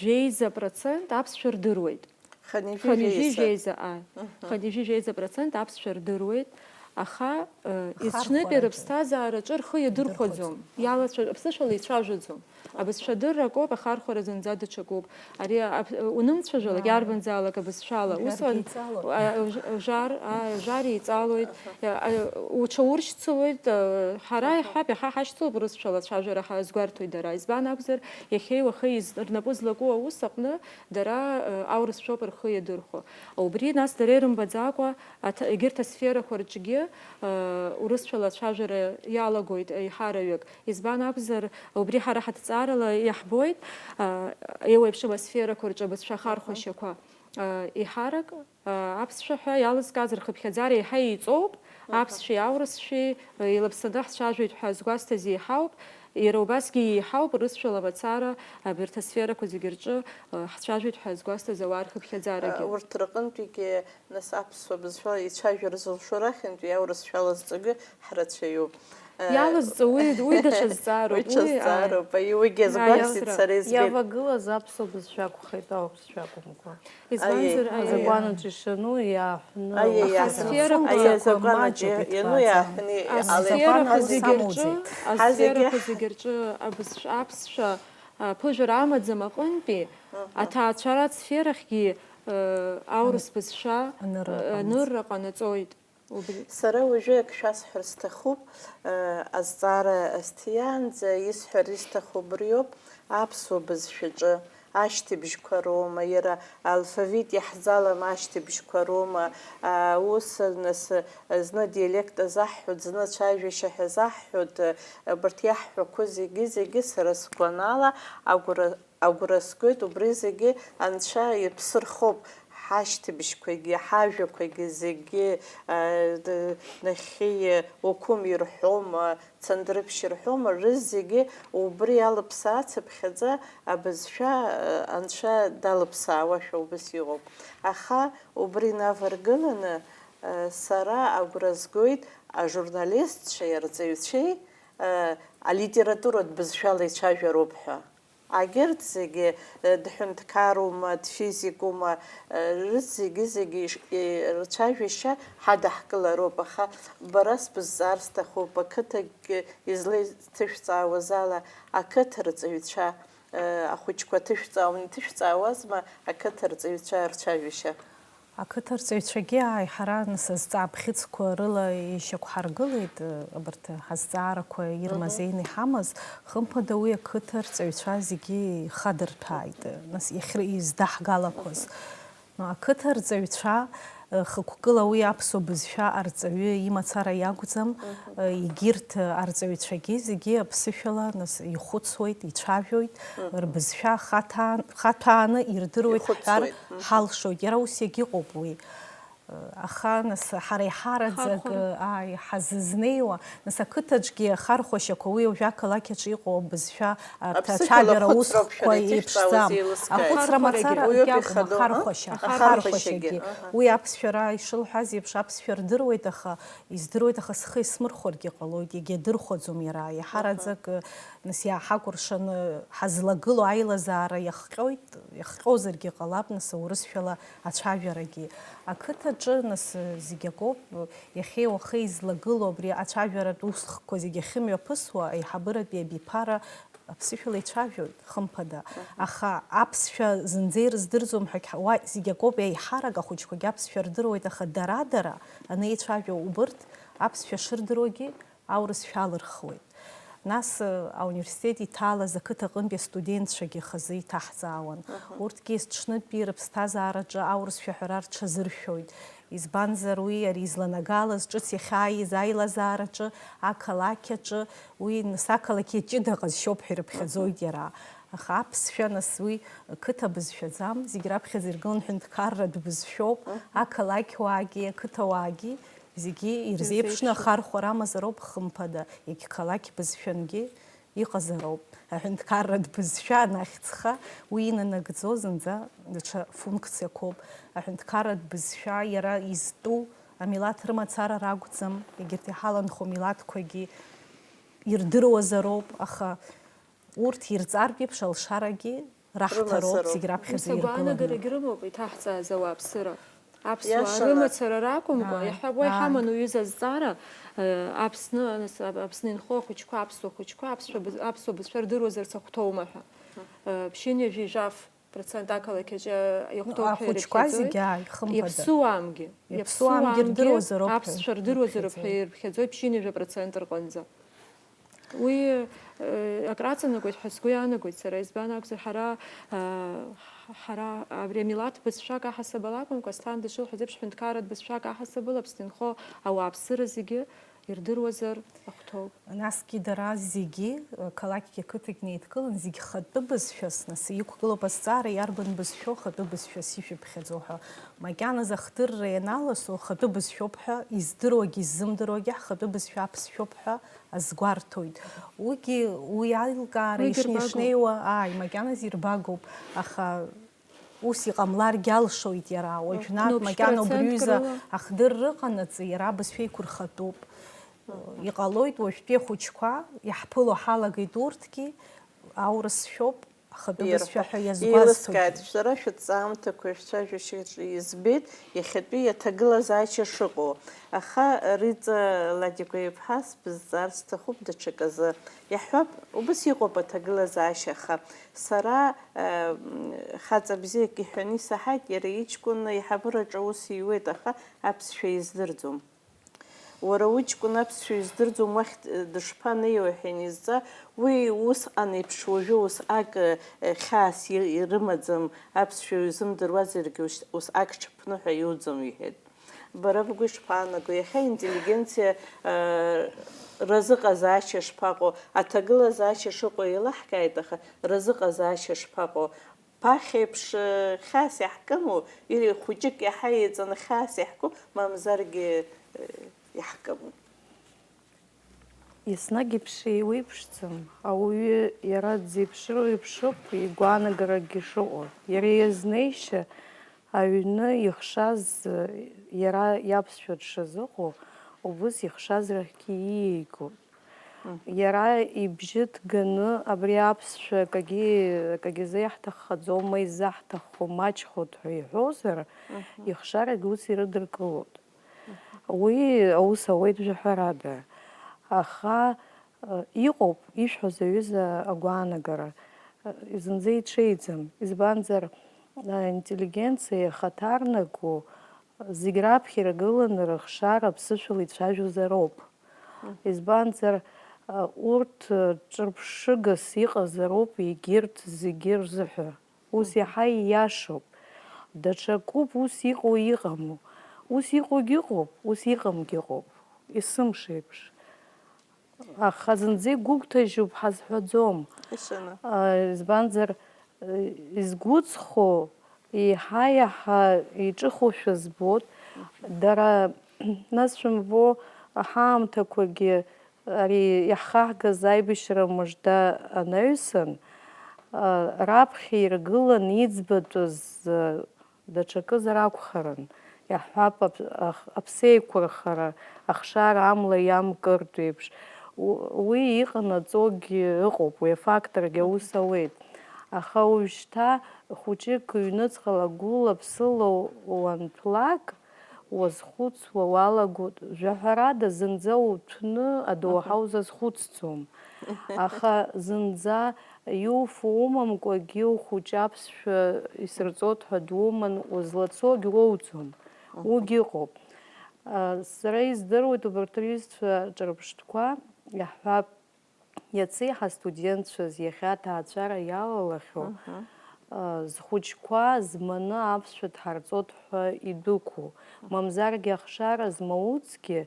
жәеиза процент аԥсшәа рдыруеит. Хынҩажәи жәеиза, ааи. Хынҩажәи жәеиза процент аԥсшәа рдыруеит, аха, э, зҽнытәи рыԥсҭазаараҿы рхы иадырхәаӡом. Иалацәа-, аԥсышәала ицәажәаӡом. Абызшәа адырра акоуп, ахархәара зынӡа даҽакуп. Ари ап-, унымцәажәалак, иарбанзаалак абызшәала. Усҟан, а, ж-, жар, а, жар еиҵалоит, а, уҽауршьцылоит, а, ҳара иаҳҳәап, иаҳа ҳашьцылоуп урысшәала ацәажәара ҳазгәарҭоит дара. Избан акәзар, иахьеи уахеи из-, рнапы злаку аус аҟны дара, э, аурысшәоуп рхы иадырхәо. Убри, нас, дара ирымбаӡакәа, аҭ-, егьырҭ асферақәа рҿгьы, э, урысшәала ацәажәара иалагоит еиҳараҩык. Избан акәзар, убри ҳара ҳаҭҵаарала иаҳбоит, э, еиуеиԥшым асферақәа рҿы абызшәа ахархәашьақәа, э, еиҳарак, э, аԥсшәа ҳәа иалызкааз рхыԥхьаӡара еиҳа еиҵоуп, аԥсшәеи аурысшәеи, э, еилаԥсаны ҳцәажәоит ҳәа згәасҭаз еиҳауп, иара убасгьы еиҳауп урысшәала мацара абарҭ асферақәа зегьы рҿы, э, ҳцәажәоит ҳәа згәасҭаз ауаа рхыԥхьаӡарагьы. Э, урҭ рҟынтәигьы, нас, аԥсуа бызшәала ицәажәар зылшо рахьынтәи аурысшәала зҵаҩы ҳрацәаҩуп. Э, иалызҵо уи, уи даҽа зҵаароуп, уи даҽа зҵаароуп. Аи, уигьы азгәасҭеит сара, избеит. Иавагылаз аԥсуа бызшәа акәхеит, аурысшәа акәымкәа. Избанзар, аиеи, азакәанаҿ ишану иааҳәны, аиеи, аха асферақәа, аиеи, азакәанаҿ маҷуп иану итәаӡам. Иааҳәны иҟалеит. Асферақәа зегьы рҿы, ҳазегьы асферақәа зегьы рҿы абызшәа, аԥсшәа, а, ԥыжәара амаӡам аҟынтәи, аха, аҭаацәаратә сферахьгьы, э, аурыс бызшәа, анырра, э, ҟанаҵ-, анырра ҟанаҵоит. Убри. Сара уажәы ак шәасҳәар сҭахуп, э, азҵаара сҭиаанӡа исҳәар исҭаху убриоуп, аԥсуа бызшәаҿы ашьҭыбжьқәа роума, иара алфавит иаҳзалам ашьҭыбжьқәа роума, а, ус, нас, зны диалект азаҳҳәоит, зны цәажәашьа ҳәа азаҳҳәоит, э, абарҭ иаҳҳәақәо зегьы, зегьы сара сгәанала агәра Агәра згоит, убри зегьы Анцәа иԥсы рхоуп, ҳашьҭыбжьқәагьы, ҳажәақәагьы зегьы, а, д-, нахьхьи уқәым ирҳәома, цандрыԥшь ирҳәома, рызегьы убри алыԥсаа цыԥхьаӡа абызшәа, а, Анцәа далыԥсаауашәа убас иҟоуп. Аха убри инаваргыланы, а, сара агәра згоит ажурналистцәеи арҵаҩцәеи, а, алитературатә бызшәала ицәажәароуп ҳәа. Агьырҭ зегьы, э, дҳәынҭқарума, дфизикума, э, рызегьы-зегьы иш-, э, рцәажәашьа ҳадаҳкылароуп, аха бара сбызҵаар сҭахуп, ақыҭагьы излеиҭышәҵаауаз ала, ақыҭа рҵаҩцәа, э, ахәыҷқәа ҭышәҵаауан, иҭышәҵаауазма ақыҭа рҵаҩцәа рцәажәашьа? Ақыҭа рҵаҩцәагьы ааиҳаран сызҵаабхьыӡқәа рыла ишьақәҳаргылеит, абарҭ ҳазҵаарақәа ирмазеины иҳамаз, хымԥада уи ақыҭа рҵаҩцәа зегьы ихадырҭәааит, нас иахьр-, издаҳгалақәаз. Мгм. Но ақыҭа рҵаҩцәа, э, хықәкыла уи аԥсуа бызшәа арҵаҩы имацара иакәӡам, мгм, э, егьырҭ арҵаҩцәагьы зегьы аԥсышәала, нас, ихәыцуеит, ицәажәоит, мгм, рбызшәа хаҭаа-, хаҭәааны ирдыруеит ҳҳәар, ихәыцуеит, мгм, ҳалшоит. Иара ус иагьыҟоуп уи. Аха, нас, ҳара иҳараӡак, Хархәара. Ааи, ҳазызнеиуа, нас, ақыҭаҿгьы ахархәашьақәа, уи уажәы ақалақь аҿы иҟоу абызшәа, арҭ Аԥсышәала ацәажәара хәыцроуп усқәа шәара иҭышәҵаауаз еиԥшӡам. еилыскааит. Ахәыцра Ахархәарагьы мацара Уиоуп акы акәым, ихадоу, а? ахархәашьа, Ахархәашьагьы, ахархәашьагьы. аҳа. Уи аԥсшәара ишылҳәаз еиԥш, аԥсшәа рдыруеит, аха издыруеит, аха схы исмырхәаргьы ҟалоит, егьадырхәаӡом иара. Иаҳараӡак, нас, иааҳакәыршаны ҳазлагылоу аилазаара иахҟьоит, иахҟьозаргьы ҟалап, нас, аурысшәала ацәажәарагьы. Ақыҭаҿы, нас, зегь акоуп, иахьеи уахеи излагылоу абри ацәажәаратә усхқәа зегь ахьымҩаԥысуа, аиҳабыратәи абиԥара аԥсышәала ицәажәоит, хымԥада. Аха аԥсшәа зынӡа ирыздырӡом ҳәагь ҳа-, уа зегь акоуп, еиҳарак ахәыҷқәагьы аԥсшәа рдыруеит, аха дара-дара анеицәажәо убырҭ аԥсшәа шырдыруагьы аурысшәа алырхуеит. Нас, э, ауниверситет иҭалаз ақыҭа аҟынтәи астудентцәагьы хазы иҭаҳҵаауан. Урҭгьы есҽнытәи рыԥсҭазаараҿы аурысшәа аҳәара рҽазыршәоит. Избанзар, уи ари изланагалаз, ҿыц иахьааиз аилазаараҿы, ақалақь аҿы, уи, нас, ақалақь иаҷыда ҟазшьоуп ҳәа ирыԥхьаӡоит иара. Аха аԥсшәа, нас, уи қыҭа бызшәаӡам, зегь раԥхьаӡа иргылан ҳәынҭқарратә бызшәоуп, ақалақьуаагьы, ақыҭауаагьы, зегьы ирзеиԥшны Ирзеиԥшны. Ахархәара амазароуп, хымԥада, иагьқалақь бызшәангьы иҟазароуп. Аҳәынҭқарратә бызшәа анахьӡха, уи инанагӡо зынӡа даҽа функциақәоуп. Аҳәынҭқарратә бызшәа иара изтәу амилаҭ рымацара ракәӡам, егьырҭ иҳаланхо милаҭқәагьы ирдыруазароуп, аха урҭ ирҵартә еиԥш алшарагьы раҳҭароуп, Рымазароуп. Зегь раԥхьаӡа Ус иргыланы. Агәаанагарагь рымоуп иҭаҳҵааз ауааԥсыра. Аԥсуаа Иашаны. Рымацара ракәымкәа, Ааи, иаҳҳәап, уа ааи. Иҳаман уҩыза азҵаара, э, Аԥсны, нас, Ап-, Аԥсны инхо ахәыҷқәа, аԥсуа хәыҷқәа, аԥсшәа быз-, аԥсуа бызшәа рдыруазарц ахәҭоума ҳәа. Э, ԥшьынҩажәи жәаф процент ақалақь аҿы иахәҭоуп ҳәа Ахәыҷқәа ирыԥхьаӡоит. Зегьы, ааи, хымԥада. Иаԥсуамгьы. Иаԥсуамгьы Иаԥсуамгьы рдыруазароуп ҳәа аԥсшәа рдыруазароуп ҳәа ирыԥхьаӡоит. Ирыԥхьаӡоит ԥшьынҩажәа процент рҟынӡа. Уи, э, акраҵанакуеит ҳәа сгәы иаанагоит сара, избан акәзар, ҳара, э, ҳара абри амилаҭ бызшәак аҳасабала акәымкәа, Асҭанда дшылҳәаз еиԥш, ҳәынҭқарратә бызшәак аҳасабала Аԥсны инхо ауааԥсыра зегьы ирдыруазар ахәҭоуп. Насгьы дара зегьы, э, қалақьгьы ақыҭагь неидкылан, зегь хатәы бызшәас, нас, иқәгылоуп азҵаара, иарбан бызшәоу хатәы бызшәас ишәыԥхьаӡо ҳәа. Макьаназы ахдырра ианаласо, хатәы бызшәоуп ҳәа, издыруагьы иззымдыруагьы ҳхатәы бызшәа аԥсшәоуп ҳәа азгәарҭоит. Уигьы уи аилкаара Уигьы ишни-, ирбагоуп. Ишнеиуа, ааи, макьаназы ирбагоуп, аха ус иҟамларгьы алшоит иара. Уажәнатә Нуԥшь макьана убри процентк ҩыза рыла. Ахдырра ыҟанаҵы, иара абызшәа еиқәырхатәуп. Иҟалоит, уажәтәи ахәыҷқәа иаҳԥыло ҳалагеит урҭгьы, аурысшәоуп, ахатәы бызшәа Ирҳәо-, ҳәа иазгәасҭоит. Еилыскааит, шәара шәыҭҵаамҭақәеи шәцәажәашьеи избеит, иахьатәи аҭагылазаашьа шыҟоу. Аха, Риҵа Ладикәа-иԥҳа, сбызҵаар сҭахуп даҽаказы. Иаҳҳәап, убыс иҟоуп аҭагылазаашьа, аха сара, э, хаҵа бзиак иҳәаны исаҳаит, иара иҷкәын аиҳабыраҿы аус иуеит, аха аԥсшәа издырӡом. Уара уҷкәын аԥсшәа издырӡом, уахь дышԥанеиуеи ҳәа инизҵаа, уи усҟан еиԥш уажәы усҟак, э, хьаас и-, ирымаӡам, аԥсшәа узымдыруазаргьы ус-, усҟак ҽыԥныҳәа иуӡом, иҳәеит. Бара бгәы ишԥаанаго, иахьа аинтеллигенциа, э, разыҟазаашьа шԥаҟоу, аҭагылазаашьа шыҟоу еилаҳкааит, аха разыҟазаашьа шԥаҟоу? Ԥахьеиԥш, э, хьаас иаҳкыму, или хәыҷык иаҳа еиҵаны хьаас иаҳку, мамзаргьы, э, иаҳкыму? Еснагь иԥшеи уеиԥшӡам, ауаҩы иара дзеиԥшроу еиԥшуп, игәаанагарагьы шыҟоу. Иара иазнеишьа аҩны ихшаз, иара иаԥсшәа дшазыҟоу, убыс ихшаз рахьгьы ииеигоит. Иара ибжьы ҭганы абри аԥсшәа акагьы, акагьы изы иаҳҭаххаӡом, ма изаҳҭаххо маҷхоит ҳәа иҳәозар, ихшарагь ус ирыдыркылоит. Уи аус ауеит жәаҳәарада. Аха, э, иҟоуп ишәҳәаз аҩыза агәаанагара, э, зынӡа иҽеиӡам. Избанзар, э, интеллигенциа иахаҭарнаку зегь раԥхьа иргыланы рыхшара аԥсышәала ицәажәозароуп. Избанзар, э, урҭ, э, ҿырԥшыгас иҟазароуп егьырҭ зегьы рзыҳәа. Ус иаҳа ииашоуп. Даҽакуп ус иҟоу иҟаму. Ус иҟоугь ыҟоуп, ус иҟамгь ыҟоуп. Есымшеиԥш. Аха зынӡа игәыгәҭажьуп ҳазҳәаӡом. Ишаны. А, избанзар, э, изгәыҵхо, еиҳа-еиҳа иҿыхошәа збоит, Дара, нас шәымбо, ҳаамҭақәагьы ари иаҳхаҳгаз аибашьра мыжда анаҩсан, раԥхьа иргылан иӡбатәыз даҽакызар акәхарын, иаҳҳәап, аԥсеиқәырхара ахшара амла иамкыртә еиԥш. Уи иҟанаҵогьы ыҟоуп, уи афакторгьы аус ауеит. Аха уажәшьҭа хәыҷык ҩныҵҟала гәыла-ԥсыла уанҭәлак, уазхәыцуа уалагоит, жәаҳәарада, зынӡа уҭәны адоуҳа узазхәыцӡом. Аха зынӡа иуфо умамкәагьы ухәыҷы аԥсшәа исырҵоит ҳәа думан узлацогь уоуӡом. Угь ыҟоуп. Сара издыруеит убарҭ рҩызцәа ҿырԥштәқәа, иаҳҳәап, иаци ҳастудентцәаз иахьа аҭаацәара иалалахьоу, зхәыҷқәа зманы аԥсшәа дҳарҵоит ҳәа идәықәу, мамзаргьы ахшара змоуцгьы,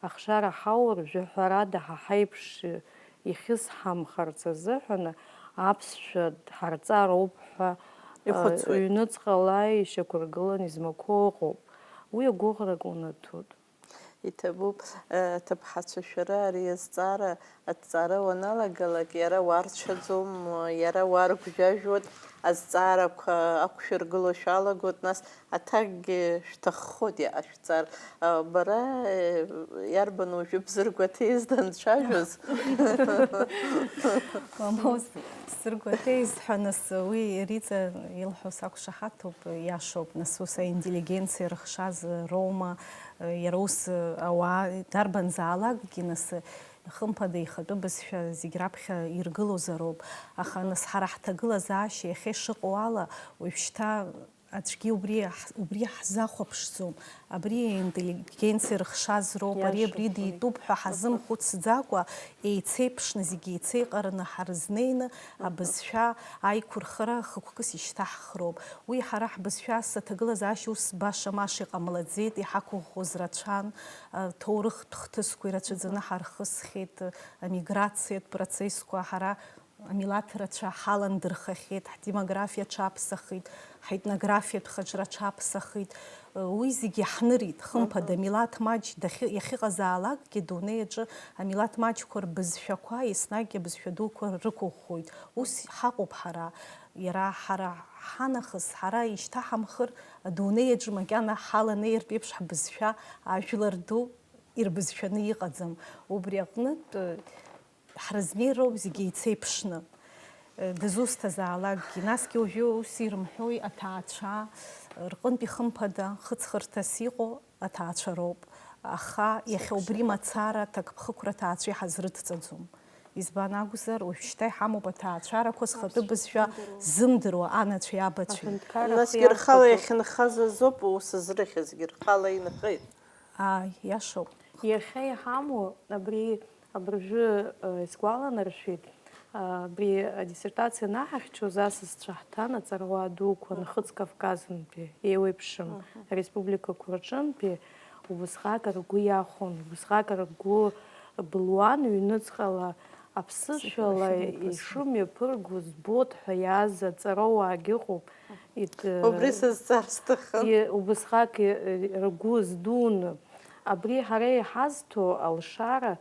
ахшара ҳаур, жәаҳәарада, ҳа ҳаиԥш ихьысҳамхарц азыҳәан аԥсшәа дҳарҵароуп ҳәа, ихәыцуеит, ҩныҵҟала ишьақәыргылан измақәоу ыҟоуп. Уи агәыӷрак унаҭоит. Иҭабуп, э, аҭыԥҳацәа, шәара ари азҵаара, аҭҵаара уаналагалак, иара уарцәаӡом, иара уаргәжәажәуеит, азҵаарақәа ақәшәыргыло шәалагоит, нас аҭакгьы шәҭаххоит иаашәҵар. А, бара, э, иарбан уажәы бзыргәаҭеиз данцәажәоз? Мамоу, сзыргәаҭеиз ҳәа, нас, уи Риҵа илҳәо сақәшаҳаҭуп, иашоуп, нас, ус аинтеллигенциа рыхшаз роума, иара ус ауаа дарбанзаалакгьы, нас, хымԥада, ихатәы бызшәа зегь раԥхьа иргылозароуп, аха, нас, ҳара ҳҭагылазаашьа иахьа ишыҟоу ала, уажәшьҭа аӡәгьы убри ҳ-, убри ҳзахәаԥшӡом. Абри аинтеллигенциа рыхшаз роуп, ари абри дитәуп ҳәа ҳазымхәыцӡакәа, еицеиԥшны, зегьы еицеиҟараны ҳарызнеины, абызшәа аиқәырхара хықәкыс ишьҭаҳхроуп. Уи ҳара ҳбызшәа ас аҭагылазаашьа ус баша-маша иҟамлаӡеит, иҳақәыӷәӷәоз рацәан, а, ҭоурыхтә хҭысқәа ирацәаӡаны ҳархысхьеит, амиграциатә процессқәа ҳара амилаҭ рацәа ҳаландырхахьеит, ҳдемографиа аҽаԥсахит, ҳетнографиатә хаҿра аҽаԥсахит. Уи зегьы иаҳнырит, хымԥада, милаҭ маҷ дахьы-, иахьыҟазаалакгьы адунеи аҿы амилаҭ маҷқәа рбызшәақәа еснагь абызшәа дуқәа рықәыӷәӷәоит. Ус ҳаҟоуп ҳара. Иара ҳара ҳанахыс, ҳара ишьҭаҳамхыр, адунеи аҿы макьана ҳаланеиртә еиԥш ҳбызшәа ажәлар ду ирбызшәаны иҟаӡам. Убри аҟнытә, ҳразнеироуп зегьы еицеиԥшны, дызусҭазаалакгьы. Насгьы уажәы ус ирымҳәои аҭаацәа, рҟынтәи хымԥада хыҵхырҭас иҟоу аҭаацәа роуп. Аха иахьа убри мацара аҭакԥхықәра аҭаацәа иҳазрыдҵаӡом. Избан акәзар, уажәшьҭа иҳамоуп аҭаацәарақәа зхатәы бызшәа ззымдыруа анацәеи абацәеи. Насгьы рхала иахьынхаз азоуп ус зрыхьызгьы, рхала инхеит. Ааи, иашоуп. Иахьа иҳамоу абри абыржәы, э, исгәаланаршәеит, а, абри адиссертациа анаҳахьчоз асасцәа ҳҭан аҵарауаа дуқәа Нхыҵ Кавказынтәи еиуеиԥшым ареспубликақәа рҿынтәи убысҟак ргәы иахәон, убысҟак ргәы былуан, ҩныҵҟала аԥсышәала ишымҩаԥырго збоит ҳәа иааз аҵарауаагьы ыҟоуп. Ит-, Убри сызҵар сҭахын. И-, убысҟак и-, ргәы здуны, абри ҳара иҳазҭо алшара,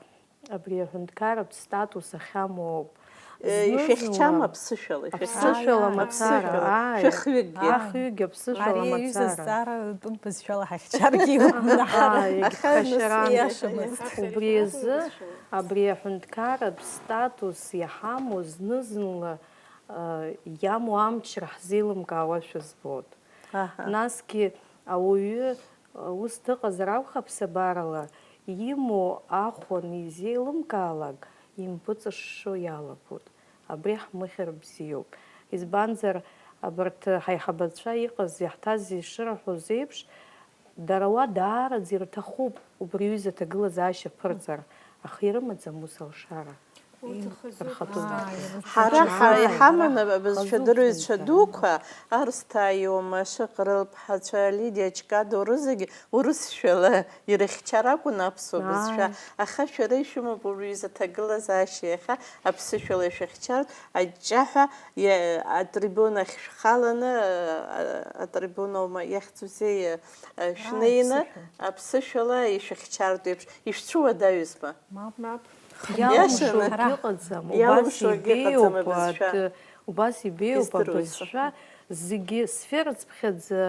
абри аҳәынҭқарратә статус ахьамоу ауп. Э, Зны-зынла ишәахьчама аԥсышәала? Ишәахьчама? Аԥсышәала мацара, Аԥсышәала. Ааи. Шәыхҩыкгьы? Ахҩыкгьы аԥсышәала Ари аҩыза мацара. Зҵаара тәым бызшәала ҳахьчаргьы игәнаҳаран. Ааи, аха нас иашамызт. Убри азы абри аҳәынҭқарратә статус иҳамоу зны-зынла, э, иамоу амчра ҳзеилымкаауашәа збоит. Аҳа. Насгьы ауаҩы, э, ус дыҟазар акәхап, ԥсабарала имоу ахә анизеилымкаалак, импыҵышшо иалагоит. Абри ҳмыхьыр бзиоуп. Избанзар, абарҭ ҳаиҳабацәа иҟаз, иаҳҭаз ишырҳәоз еиԥш, дара уа даараӡа ирҭахуп убри аҩыза аҭагылазаашьа ԥырҵар, аха ирымаӡам ус алшара. Ҳара ҳа-, иҳаман абызшәа дырҩцәа дуқәа, Арсҭаа Иума, Шыҟра лԥҳацәа, Лидиа Чкадо, рызегь урысшәала ирыхьчар акәын аԥсуа бызшәа. Ааи. Аха шәара ишәымоуп уи рҩыза ҭагылазаашьа, иахьа аԥсышәала ишәыхьчартә аҷҷаҳәа иа-, атрибунахь шәхаланы, а-, атрибуна аума иахьӡузеи, а, шәнеины, аԥсышәала. Аԥсышәала ишәыхьчартә еиԥш, ишәцәуадаҩызма? Мап. Мап. Иалымшо Иашаны. Акгьы ыҟаӡам, убас иалымшо акгьы ибеиоуп, ыҟаӡам абызшәа. Ат-, убас ибеиоуп издыруеит абызшәа, саҳәа. Зегьы сфераҵәҟьаӡа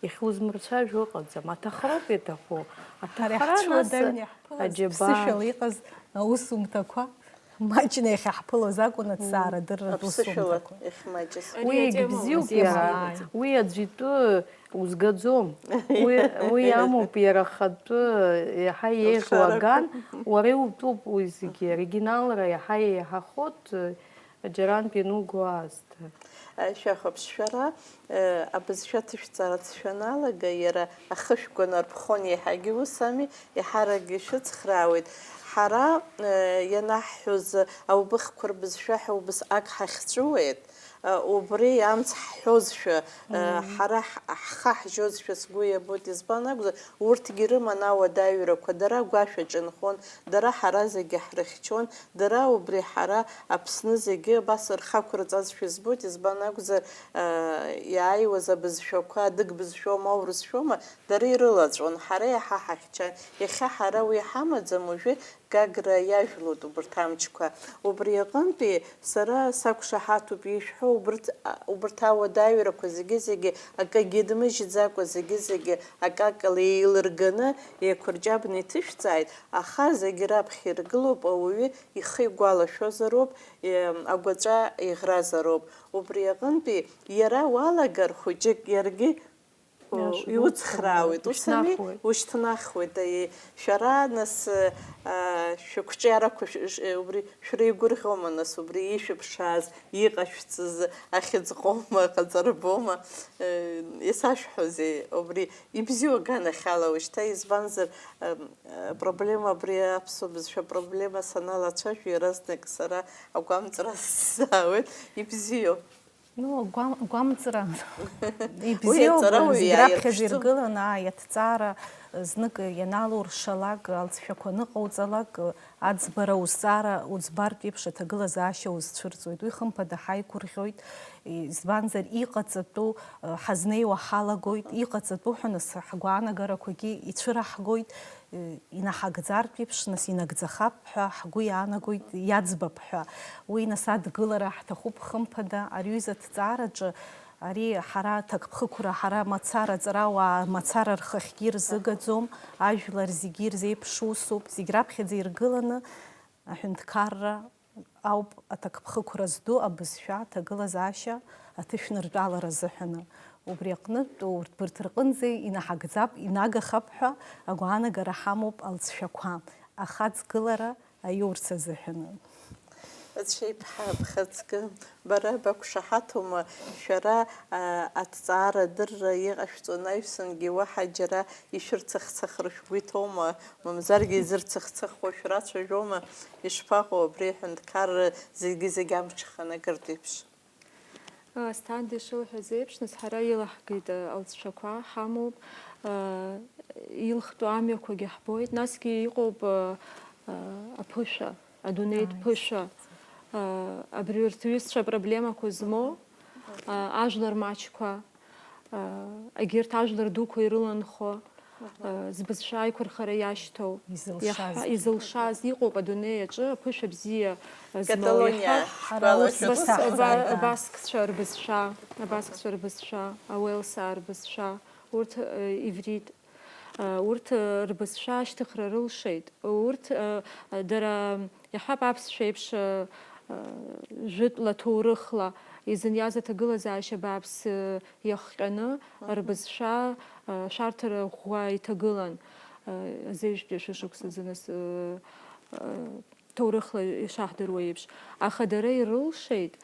иахьузмырцәажәо ыҟаӡам. Аҭахроуп иаҭаху. Ҳара Аҭахра нас иаҳцәуадаҩны иаҳԥылаз аџьабаа. Ԥсышәала иҟаз аусумҭақәа, маҷны иахьаҳԥылоз акәын аҭҵаарадырратә Аԥсышәала усумҭақәа. Иахьмаҷыз. Уи Ари атема егьбзиоуп, атема, иара, ааи. Уи аӡәы итәы узгаӡом. Уи, уи амоуп иара ахатәы, иаҳа еиӷьу Лшарақәа. Аган, уара иутәуп уи зегьы, оригиналра иаҳа еиҳахоит, џьарантә иануго аасҭа. Шәахәаԥш, шәара, э, абызшәа ҭышәҵарц шәаналага, иара ахышә гәанарԥхон, иаҳагьы ус ами, еиҳаракгьы шәыцхраауеит. Ҳара, э, ианаҳҳәоз аубыхқәа рбызшәа ҳәа убасҟак ҳахьҵәыуеит. Убри амц ҳҳәозшәа, ҳара ҳ-, ҳхы ҳжьозшәа сгәы иабоит, избан акәзар, урҭгьы рыман ауадаҩрақәа, дара агәашә аҿынхон, дара ҳара зегьы ҳрыхьчон, дара убри ҳара Аԥсны зегьы абас рхы ақәырҵазшәа збоит, избан акәзар, иааиуаз абызшәақәа, адыг бызшәоума, аурысшәоума, дара ирылаҵәон, ҳара иаҳа ҳахьчан. Иахьа ҳара уи ҳамаӡам, уажәы Гагра иажәлоит убарҭ амчқәа. Убри аҟынтәи сара сақәшаҳаҭуп ишәҳәо, убарҭ, убарҭ ауадаҩрақәа зегьы-зегьы акагьы дмыжьӡакәа, зегьы-зегьы акакала еилырганы, еиқәырҷабны иҭышәҵааит, аха зегь раԥхьа иргылоуп ауаҩы ихы игәалашәозароуп, е, агәаҵәа иӷразароуп. Убри аҟынтәи иара уалагар хәыҷык иаргьы Иашоуп. Иуцхраауеит, ус ами? Ушьҭнахуеит. Ушьҭнахуеит, аиеи. Шәара, нас, а, шәықәҿиарақәа шә-, ш-, убри шәреигәырӷьома, нас, убри ишәыԥшааз, иҟашәҵаз ахьӡ ҟоума, ҟаҵарбома, э, исашәҳәозеи, убри ибзиоу аганахьала ушьҭа, избанзар, ам, апроблема абри аԥсуа бызшәа проблема саналацәажәо, иаразнак сара агәамҵра сзаауеит, ибзиоу. Ну, агәам-, агәамҵра. Уи ибзиоуп, аҵарауаҩ зегь раԥхьаӡа иааирԥшӡом. Иргыланы, ааи, аҭҵаара, знык ианалуршалак, алҵшәақәа аныҟауҵалак, аӡбара узҵаара, уӡбартә еиԥш аҭагылазаашьа узцәырҵуеит. Уи, хымԥада, ҳаигәырӷьоит, избанзар, иҟаҵатәу, ҳазнеиуа ҳалагоит, иҟаҵатәу ҳәа нас ҳгәаанагарақәагьы ицәыраҳгоит. Инаҳагӡартә еиԥш, нас, инагӡахап ҳәа ҳгәы иаанагоит, иаӡбап ҳәа. Уи, нас, адгылара ҳҭахуп, хымԥада, ари аҩыза аҭҵаараҿы, ари ҳара аҭакԥхықәра, ҳара мацара, аҵарауаа мацара рхахьгьы ирзыгаӡом, ажәлар зегьы ирзеиԥшу усуп, зегь раԥхьаӡа иргыланы аҳәынҭқарра ауп аҭакԥхықәра зду абызшәа аҭагылазаашьа аҭышәныртәалара азыҳәаны. Убри аҟнытә урҭ, урҭ рҟынӡа инаҳагӡап, инагахап ҳәа агәаанагара ҳамоуп алҵшәақәа, ахаҵгылара аиурц азыҳәаны. Ацәеиԥҳа, бхаҵкы, бара бақәшаҳаҭума, шәара, а, аҭҵаарадырра иҟашәҵо анаҩсангьы уаҳа џьара ишәырцыхцыхра шәгәы иҭоума? Мамзаргьы изырцыхцыхуа шәрацәажәома? Ишԥаҟоу абри аҳәынҭқарра зегьы-зегь амҽханакыртә еиԥш? Асҭанда ишылҳәаз еиԥш, нас, ҳара илаҳгеит, а, алҵшәақәа ҳамоуп, а, илхтәу амҩақәагьы ҳбоит, насгьы иҟоуп, а, а, аԥышәа, адунеитә Ааи, ԥышәа. А, абри урҭ ҩызцәа апроблемақәа змоу, а, ажәлар маҷқәа, а, егьырҭ ажәлар дуқәа ирыланхо, Збызшәа аиқәырхара иашьҭоу, Изылшаз. Иаҳҳәа-, изылшаз, иҟоуп адунеи аҿы аԥышәа бзиа змоу, Каталониа иаҳҳәап. Ҳара ус шәгәалашәоит. Абас-, Аба-, абазкцәа рбызшәа, абазкцәа рбызшәа, ауелсаа рбызшәа, урҭ, э, иврит, э, урҭ, э, рбызшәа ашьҭыхра рылшеит. Урҭ, э, дара, иаҳҳәап, аԥсшәа еиԥш, э, э, жәытәла, ҭоурыхла изыниаз аҭагылазаашьа бааԥс, э, иахҟьаны, Мгм. рбызшәа, а, шәарҭара ӷәӷәа иҭагылан, а, азеижәтәи ашәышықәсазы нас, а, а, ҭоурыхла ишаҳдыруа еиԥш. Аха дара ирылшеит,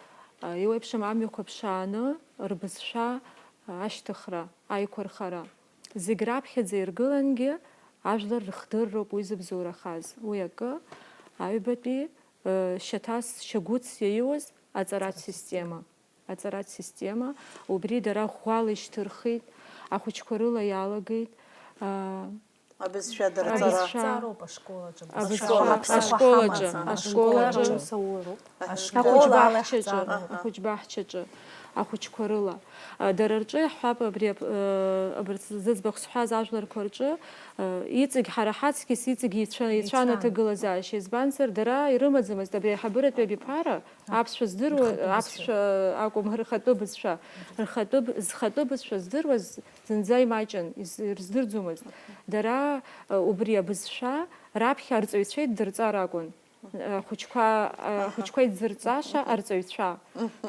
а, еиуеиԥшым амҩақәа ԥшааны рбызшәа, а, ашьҭыхра, аиқәырхара. Зегь раԥхьаӡа иргылангьы ажәлар рыхдырроуп уи зыбзоурахаз. Уи акы, аҩбатәи, Шьаҭас, шьагәыҭс иаиуаз аҵаратә система. Аҵаратә система, убри дара ӷәӷәала ишьҭырхит, ахәыҷқәа рыла иалагеит. Абызшәа дырҵара. Абызшәа. Ҳаԥсахәа ашколаҿы. Абызшәа ашколаҿы, ашколаҿы. Ашколаҿы. Ахәыҷбаҳчаҿы, ахәыҷбаҳчаҿы, ахәыҷқәа рыла. Дара рҿы иаҳҳәап, абри ап-, абарҭ зыӡбахә сҳәаз ажәларқәа рҿы, иҵегь ҳара ҳаҵкьыс, иҵегь еицәа-, еицәан аҭагылазаашьа. Избанзар, дара ирымаӡамызт абри аиҳабыратәи абиԥара, аԥсшәа здыруа, аԥсшәа акәым, рхатәы бызшәа, рхатәы б-, зхатәы бызшәа здыруаз зынӡа имаҷын, из-, ирыздырӡомызт. Дара, убри абызшәа раԥхьа арҵаҩцәа иддырҵар акәын. Ахәыҷқәа, ахәыҷқәа иддырҵаша арҵаҩцәа.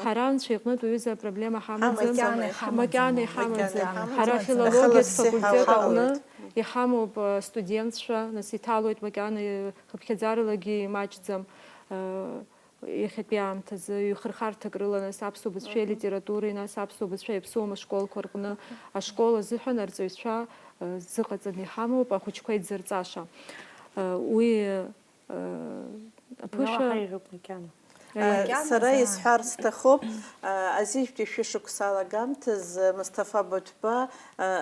Ҳара анцәа иҟнытә уаҩыза апроблема ҳамаӡам. Макьана иҳамаӡам. Макьана иҳамаӡам. Ҳара афилологиатә факультет аҟны иҳамоуп, э, студентцәа, нас иҭалоит макьана, э, хыԥхьаӡаралагьы имаҷӡам. Э, иахьатәи аамҭазы ҩхырхарҭак рыла, нас аԥсуа бызшәеи алитературеи, нас аԥсуа бызшәа иаԥсуам ашколқәа рҟны ашкол азыҳәан арҵаҩцәа, э, зыҟаҵаны иҳамоуп, ахәыҷқәа иддырҵаша. Э, уи Аԥышәа. Иалаҳаиӷьуп макьана. Макьана. Сара исҳәар сҭахуп, азижәтәи шәышықәса алагамҭазы Мысҭафа Батәба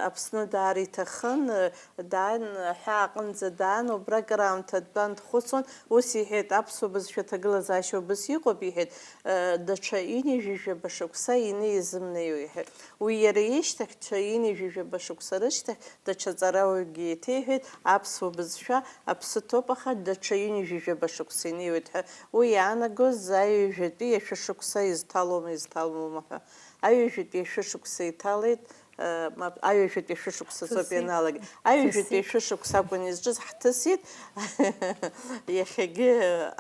Аԥсны даара иҭахын, даан, аҳәаа аҟынӡа даан, убра акыраамҭа дтәан дхәыцуан, ус иҳәеит, аԥсуа бызшәа аҭагылазаашьа убыс иҟоуп, иҳәеит, даҽа ҩынҩажәи жәаба шықәса инеи изымнеиуа, иҳәеит. Уи иара ишьҭахь, даҽа ҩынҩажәи жәаба шықәса рышьҭахь, Даҽа ҵарауаҩгьы еиҭеиҳәеит, аԥсуа бызшәа аԥсы ҭоуп, аха даҽа ҩынҩажәи жәаба шықәса инеиуеит ҳәа. Уи иаанагоз аҩажәатәи ашәышықәса изҭалома, изҭалома ҳәа. Аҩажәатәи ашәышықәса иҭалеит, э, мап, аҩажәатәи ашәышықәса соуп ианалага. Аҩажәатәи ашәышықәса акәын изҿыз, ҳҭысит. Иахьагьы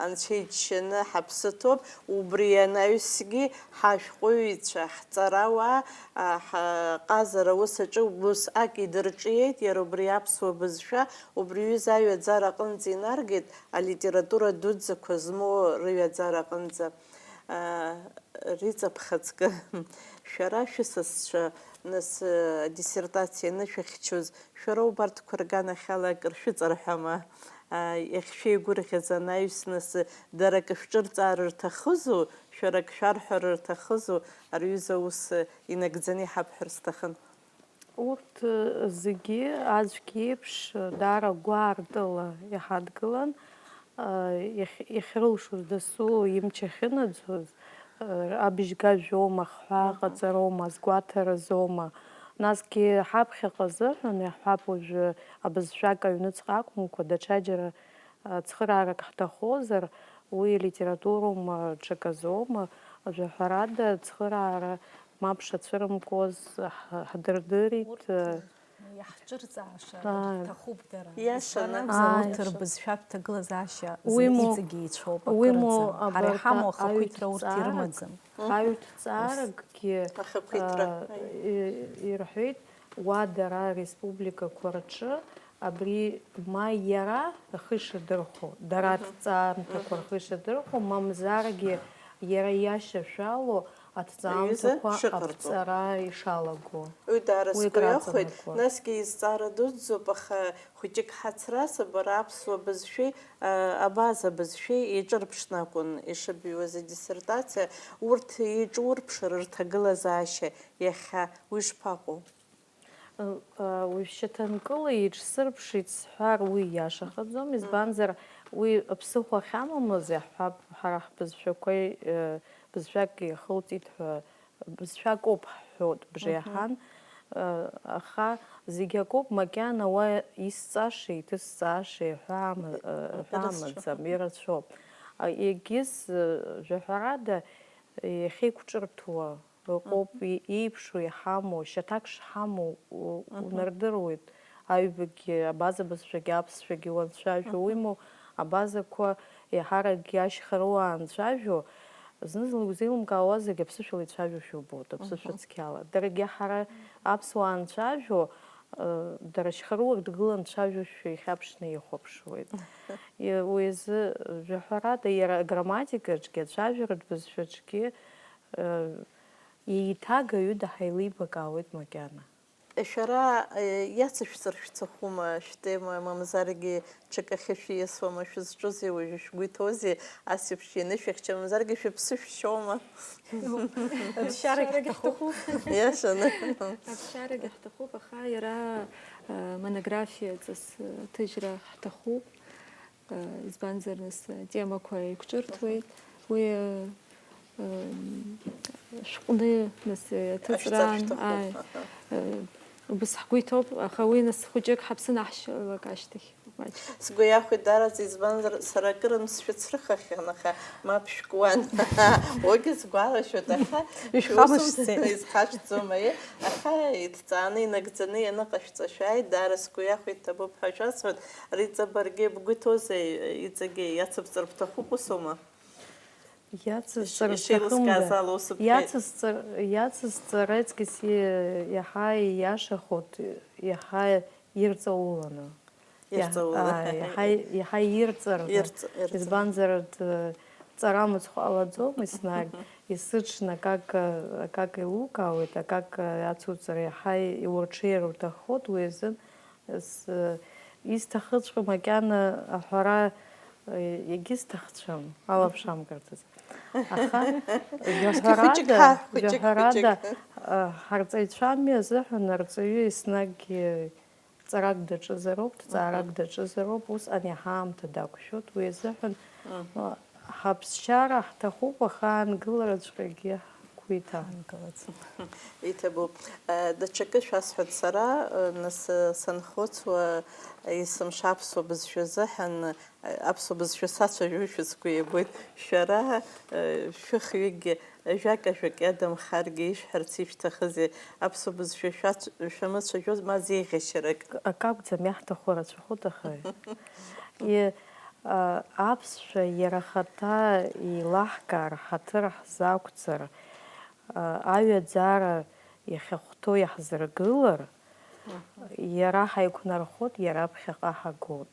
Анцәа иџьшьаны ҳаԥсы ҭоуп. Убри анаҩсгьы ҳашәҟәыҩҩцәа, ҳҵарауаа, а, ҳҟазара аус аҿы усҟак идырҿиеит, иара убри аԥсуа бызшәа убри аҩыза аҩаӡара аҟынӡа инаргеит, алитература дуӡӡақәа змоу рыҩаӡара аҟынӡа. А, Риҵа Ԥхаҵкы, шәара шәысасцәа, нас, а, адиссертациа анышәыхьчоз, шәара убарҭқәа рганахьала акыр шәыҵарҳәама? А, иахьшәеигәырӷьаз анаҩс, нас, дара акы шәҿырҵаар рҭахызу, шәара акы шәарҳәар рҭахызу, ари аҩыза аус инагӡаны иҳабҳәар сҭахын. Урҭ, э, зегьы аӡәк иеиԥш, э, даара гәаартыла иҳадгылан, э, иахь-, иахьрылшоз дасу имч ахьынаӡоз, э, абжьга жәома, ахҳәаа ҟаҵароума, азгәаҭара азоума, насгьы ҳаԥхьаҟа азыҳәан, иаҳҳәап, уажәы абызшәак аҩныҵҟа акәымкәа, даҽаџьара, э, цхыраарак ҳҭахозар, уи литературоума, ҽаказоума, уажәы ҳәарада, цхыраара мап шацәырымкуаз ҳ-, ҳдырдырит. Урҭ, э, иаҳҿырҵааша рҭахуп дара. Иашаны. Избан акәзар, урҭ рбызшәатә ҭагылазаашьа зны иҵегь еицәоуп, акырӡа. Ҳара иҳамоу ахақәиҭра урҭ ирымаӡам. Аҩҭҵааракгьы, ахақәиҭра, а, и-, ирҳәеит, уа дара ареспубликақәа рҿы абри ма иара рхы ишадырхәо, дара аҭҵаамҭақәа рхы ишадырхәо, мамзаргьы иара иашьашәало аҭҵаамҭақәа аԥҵара ишалаго. Уи даара сгәы иахәеит, насгьы изҵаара дуӡӡоуп, аха хәыҷык ҳацрас, абара аԥсуа бызшәеи, а, абаза бызшәеи еиҿырԥшны акәын ишыбҩуаз адиссертациа, урҭ еиҿурԥшыр рҭагылазаашьа иахьа уи шԥаҟоу? Уажә шьаҭанкыла еиҿсырԥшит сҳәар, уи иашахаӡом, избанзар, уи ԥсыхәа ахьамамыз, иаҳҳәап, ҳара ҳбызшәақәа, э, бызшәак ихылҵит ҳәа, бызшәак ауп ҳҳәоит бжеиҳан, э, аха зегь акоуп, макьана уа исҵаша, иҭысҵаша ҳәа ама-, э, ҳәа амаӡам, ирацәоуп. А, егьыс, э, жәаҳәарада, иахьеиқәҿырҭуа ыҟоуп, и-, иеиԥшу, иҳамоу, шьаҭак шҳамоу у-, унардыруеит. Аҩбагьы, абаза бызшәагьы, аԥсшәагьы уанцәажәо, уимоу, абазақәа еиҳаракгьы ашьхаруаа анцәажәо, зны-зынла иузеилымкаауа зегь аԥсышәала ицәажәошәа убоит, аԥсышәа цқьала. Даргьы ҳара аԥсуаа анцәажәо, э, дара шьхаруак дгылан дцәажәошәа ихьаԥшны ихәаԥшуеит. Уи азы, жәаҳәарада, иара аграмматикаҿгьы, ацәажәаратә бызшәаҿгьы, э, еиҭагаҩыда ҳаилибакаауеит макьана. Шәара, э, иацышәҵар шәҭахума шәтема, мамзаргьы ҽакы ахьышәиасуама, шәызҿузеи уажәы, шәгәы иҭоузеи ас еиԥш ианышәыхьча, мамзаргьы шәыԥсы шәшьома? Аԥсшьарагь ҳҭахуп. Иашаны. Аԥсшьарагь ҳҭахуп, аха иара, э, монографиа ҵас, э, ҭыжьра ҳҭахуп. Избанзар, нас, атемақәа еиқәҿырҭуеит. Уи, э, э, шәҟәны, нас, аҭыҵраан, Ашәҵар шәҭахуп, ааи, аха. Э, убас ҳгәы иҭоуп, аха уи, нас, хәыҷык ҳаԥсы наҳшьалак ашьҭахь, маҷк. Сгәы иахәеит, даараӡа, избанзар, сара акырынтә сшәыцрыхахьан, аха мап шәкуан. Уигьы сгәалашәоит, аха Ишәхамышҭӡеит. Исхашҭӡом, аиеи, аха иҭҵааны, инагӡаны ианыҟашәҵа шәааит, даара сгәы иахәеит, ҭабуп ҳәа шәасҳәоит. Риҵа, баргьы бгәы иҭоузеи, иҵегьы иацыбҵар бҭахуп, усоума? Иацысҵар Ишеилыскааз сҭахымда? Ала ус бҳәеит. Иацысҵар, иацысҵар аҵкыс и-, иаҳа ииашахоит, иаҳа ирҵауланы. Ирҵауланы. Иаҳ-, ааи, иаҳа, иаҳа ирҵар. Ирҵ-, ирҵар. Избанзар, д-, ҵара мыцхә ҟалаӡом еснагь, есыҽны акак, акак еилукаауеит, акак ацуҵар иаҳа иурҽеир уҭаххоит, уи азын С-, исҭахыҵәҟьо макьана аҳәара, э, егьысҭахцәам, алаԥш амкырц азы. Аха, хәыҷык жәаҳәарада, ҳа, хәыҷык, жәаҳәарада, хәыҷык. Э, ҳарҵаҩцәами азыҳәан арҵаҩы еснагь, э, ҵарак даҿызароуп, ҭҵаарак Мгм. даҿызароуп, усҟан иаҳа аамҭа дақәшәоит, уи азыҳәан, Мгм. э, Ҳаԥсшьара ҳҭахуп, аха аангылараҵәҟьагьы ҳгәы иҭан. Аангылаӡом. Иҭабуп. Э, даҽакы шәасҳәап сара, э, нас, э, санхәыцуа, э, есымша аԥсуа бызшәа азыҳәан, э, аԥсуа бызшәа сацәажәошәа сгәы иабоит. Шәара, э, шәыхҩыкгьы, э, жәак-ажәак иадамхаргьы ишәҳәарц ишәҭахызеи? Аԥсуа бызшәа шәац-, шәамыцәажәоз, ма зеиӷьашьарак? Акы акәӡам, иаҳҭаху рацәахоит, аха. И-, А, аԥсшәа иара ахаҭа еилаҳкаар, ҳаҭыр ҳзақәҵар, а, аҩаӡара иахьахәҭоу иаҳзыргылар, Аҳа. иара ҳаиқәнархоит, иара ԥхьаҟа ҳагоит.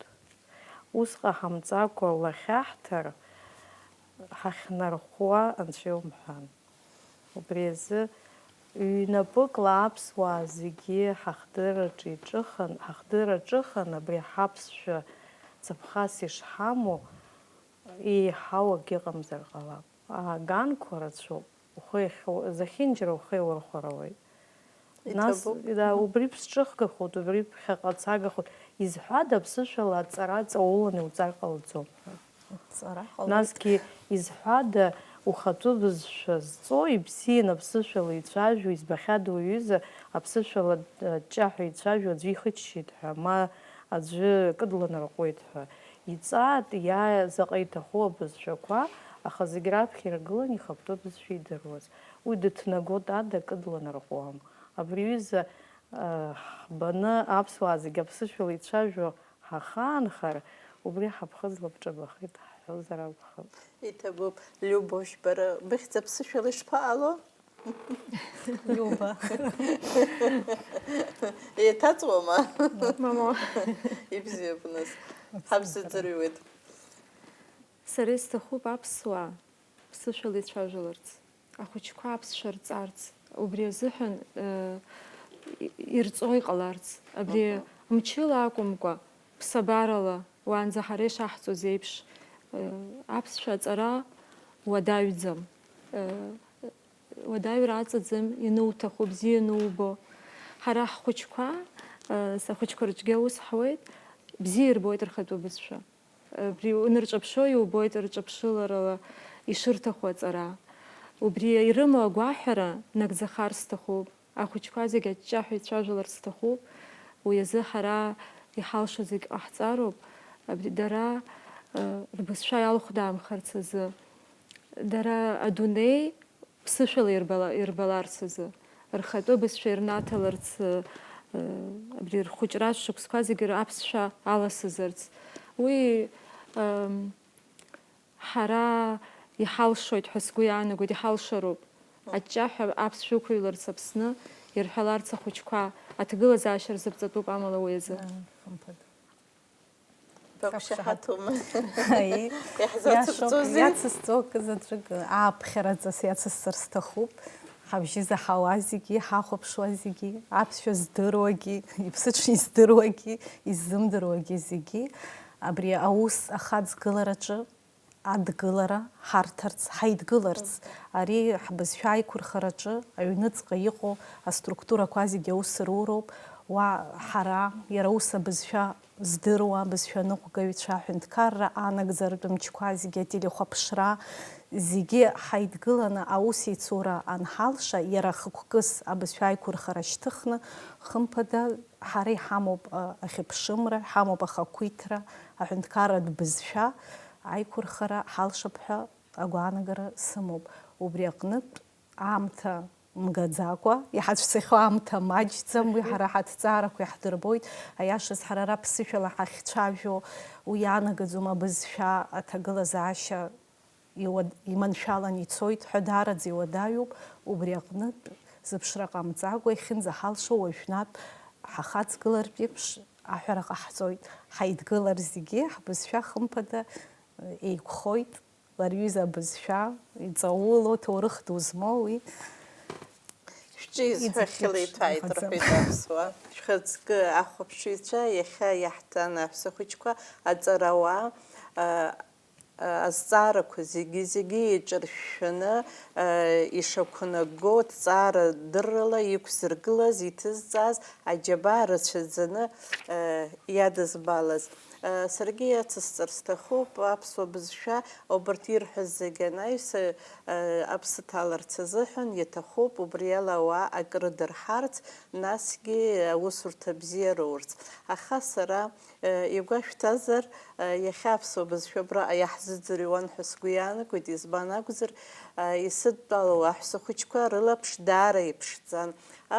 Ус ҟаҳамҵакәа лахьаҳҭар, ҳахьнархәуа анцәа иумҳәан. Убри азы ҩнапыкла аԥсуаа зегьы ҳахдырраҿы иҿыхан, ҳахдырра ҿыхан, абри ҳаԥсшәа цаԥхас ишҳамоу еиҳау акгьы ыҟамзар ҟалап. Ааганқәа рацәоуп, ухы иахьу-, зехьынџьара ухы иаурхәар ауеит. Нас, Иҭабуп. да, убри ԥсҿыхгахоит, убри ԥхьаҟа цагахоит. Изҳәада аԥсышәала аҵара ҵауланы иуҵар ҟалаӡом ҳәа? Аҵара ҟалоит. Насгьы изҳәада ухатәы бызшәа зҵо, ибзианы аԥсышәала ицәажәо, избахьада уҩыза аԥсышәала, э, ҷҷаҳәа ицәажәо аӡәы ихыччеит ҳәа, ма аӡәы кыдланарҟәуеит ҳәа? Иҵаатәи иаа заҟа иҭаху абызшәақәа, аха зегь раԥхьа иргыланы ихатәы бызшәа идыруаз. Уи дыҭнагоит ада кыдланарҟәуам. Абри аҩыза, э, ҳбаны аԥсуаа зегь аԥсышәала ицәажәо ҳахаанхар, убри ҳаԥхыӡ лабҿабахеит ҳҳәозар акәхап. Иҭабуп. Любовь, бара быхьӡ аԥсышәала ишԥаҟало? Люба. Еиҭаҵуама? Мамо. Ибзиоуп, нас. Ҳабзаӡырҩуеит. Сара исҭахуп аԥсуаа ԥсышәала ицәажәаларц, ахәыҷқәа аԥсшәа рҵарц, убри азыҳәан, э, и-, ирҵо иҟаларц, абри Мгм. мчыла акәымкәа, ԥсабарала, уаанӡа ҳара ишаҳҵоз еиԥш, э, аԥсшәа аҵара уадаҩӡам. Э, уадаҩра аҵаӡам, иануҭаху, бзиа анубо. Ҳара ҳхәыҷқәа, э, с-, ахәыҷқәа рҿгьы аус ҳуеит, бзиа ирбоит рхатәы бызшәа. Абри унарҿаԥшуа иубоит рҿаԥшыларала ишырҭаху аҵара. Убри ирымоу агәаҳәара нагӡахар сҭахуп. Ахәыҷқәа зегь аҷҷаҳәа ицәажәалар сҭахуп. Уи азы ҳара иҳалшо зегь ҟаҳҵароуп. Абри дара, э, рбызшәа иалхәдаамхарц азы. Дара адунеи ԥсышәала ирбала-, ирбаларц азы, рхатәы бызшәа ирнаҭаларц, э, абри рхәыҷра шықәсқәа зегьы аԥсшәа аласызарц. Уи, ам, ҳара иҳалшоит ҳәа сгәы иаанагоит, иҳалшароуп. Аҷҷаҳәа аԥсшәа ықәыҩларц Аԥсны, ирҳәаларц ахәыҷқәа, аҭагылазаашьа рзыԥҵатәуп амала уи азы. Хымԥада. Бақәшаҳаҭума? Аиеи. Иаҳзацыбҵозеи? Иашоуп, иацысҵо акы заҵәык, ааԥхьараҵас иацысҵар сҭахуп. Ҳабжьы заҳауа зегьы, ҳахәаԥшуа зегьы, аԥсшәа здыруагьы, иԥсыҽны издыруагьы, иззымдыруагьы зегьы, абри аус ахаҵгылараҿы адгылара ҳарҭарц, ҳаидгыларц, ари ҳбызшәа аиқәырхараҿы аҩныҵҟа иҟоу аструктурақәа зегьы аус руроуп, уа ҳара, иара ус абызшәа здыруа, абызшәа ныҟәгаҩцәа, аҳәынҭқарра анагӡаратә мчқәа зегьы, ателехәаԥшра, зегьы ҳаидгыланы аусеицура анҳалша, иара ахықәкыс абызшәа аиқәырхара шьҭыхны, хымԥада, ҳара иҳамоуп, а, ахьыԥшымра, иҳамоуп ахақәиҭра, аҳәынҭқарратә бызшәа аиқәырхара ҳалшап ҳәа агәаанагара сымоуп. Убри аҟнытә, аамҭа мгаӡакәа, иҳацәцахьоу аамҭа маҷӡам, уи ҳара ҳаҭҵаарақәа иаҳдырбоит. Аиашаз, ҳара ара ԥсышәала ҳахьцәажәо, уи иаанагаӡом абызшәа аҭагылазаашьа иуад-, иманшәалан ицоит ҳәа даараӡа иуадаҩуп. Убри аҟнытә, зыԥшра ҟамҵакәа, иахьынӡаҳалшо уажәнатә ҳахаҵгылартә еиԥш аҳәара ҟаҳҵоит. Ҳаидгылар зегьы, ҳбызшәа хымԥада еиқәхоит. Лара иҩыза абызшәа иҵаулоу, ҭоурых ду змоу уи. Шәҿы изҳәахьала иҵегьы иҭааит, еиԥшымхаӡам, рҳәеит аԥсуаа. Шәхаҵкы ахәаԥшыҩцәа, иахьа иаҳҭан аҳәсахәыҷқәа, аҵарауаа, а, а, азҵаарақәа зегьы-зегьы еиҿыршәшәаны, а, ишақәнаго, ҭҵаара дыррала иқәзыргылаз, иҭызҵааз, аџьабаа рацәаӡаны, а, иадызбалаз. Саргьы иацысҵар сҭахуп, аԥсуа бызшәа убарҭ ирҳәаз зегьы анаҩс, аԥсы ҭаларц азыҳәан иаҭахуп убри ала ауаа акрыдырҳарц, насгьы аусурҭа бзиа роурц. Аха сара, игәашәҭазар, иахьа аԥсуа бызшәа абраҟа иаҳзыӡырҩуан ҳәа сгәы иаанагоит, избан акәзар, исыдтәалоу аҳәсахәыҷқәа рылаԥш даара иԥшӡан.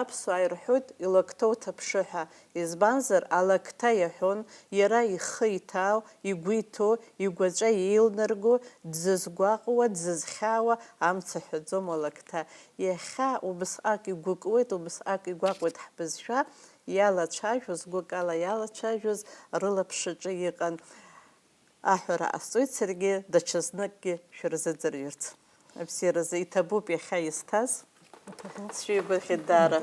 Аԥсуаа ирҳәоит, илакҭа уҭаԥшы ҳәа. Избанзар, алакҭа иаҳәон, иара ихы иҭаау, игәы иҭоу, игәаҵәа еилнарго, дзызгәаҟуа, дзызхьаауа, амц аҳәаӡом алакҭа. Иахьа убысҟак игәыкуеит, убысҟак игәаҟуеит ҳбызшәа, иалацәажәоз, гәыкала иалацәажәоз рылаԥш аҿы иҟан. Аҳәара ҟасҵоит саргьы, даҽазныкгьы шәырзыӡырҩырц. Абзиаразы иҭабуп иахьа исҭаз. Иҭабуп. Сшәигәаӷьит даара.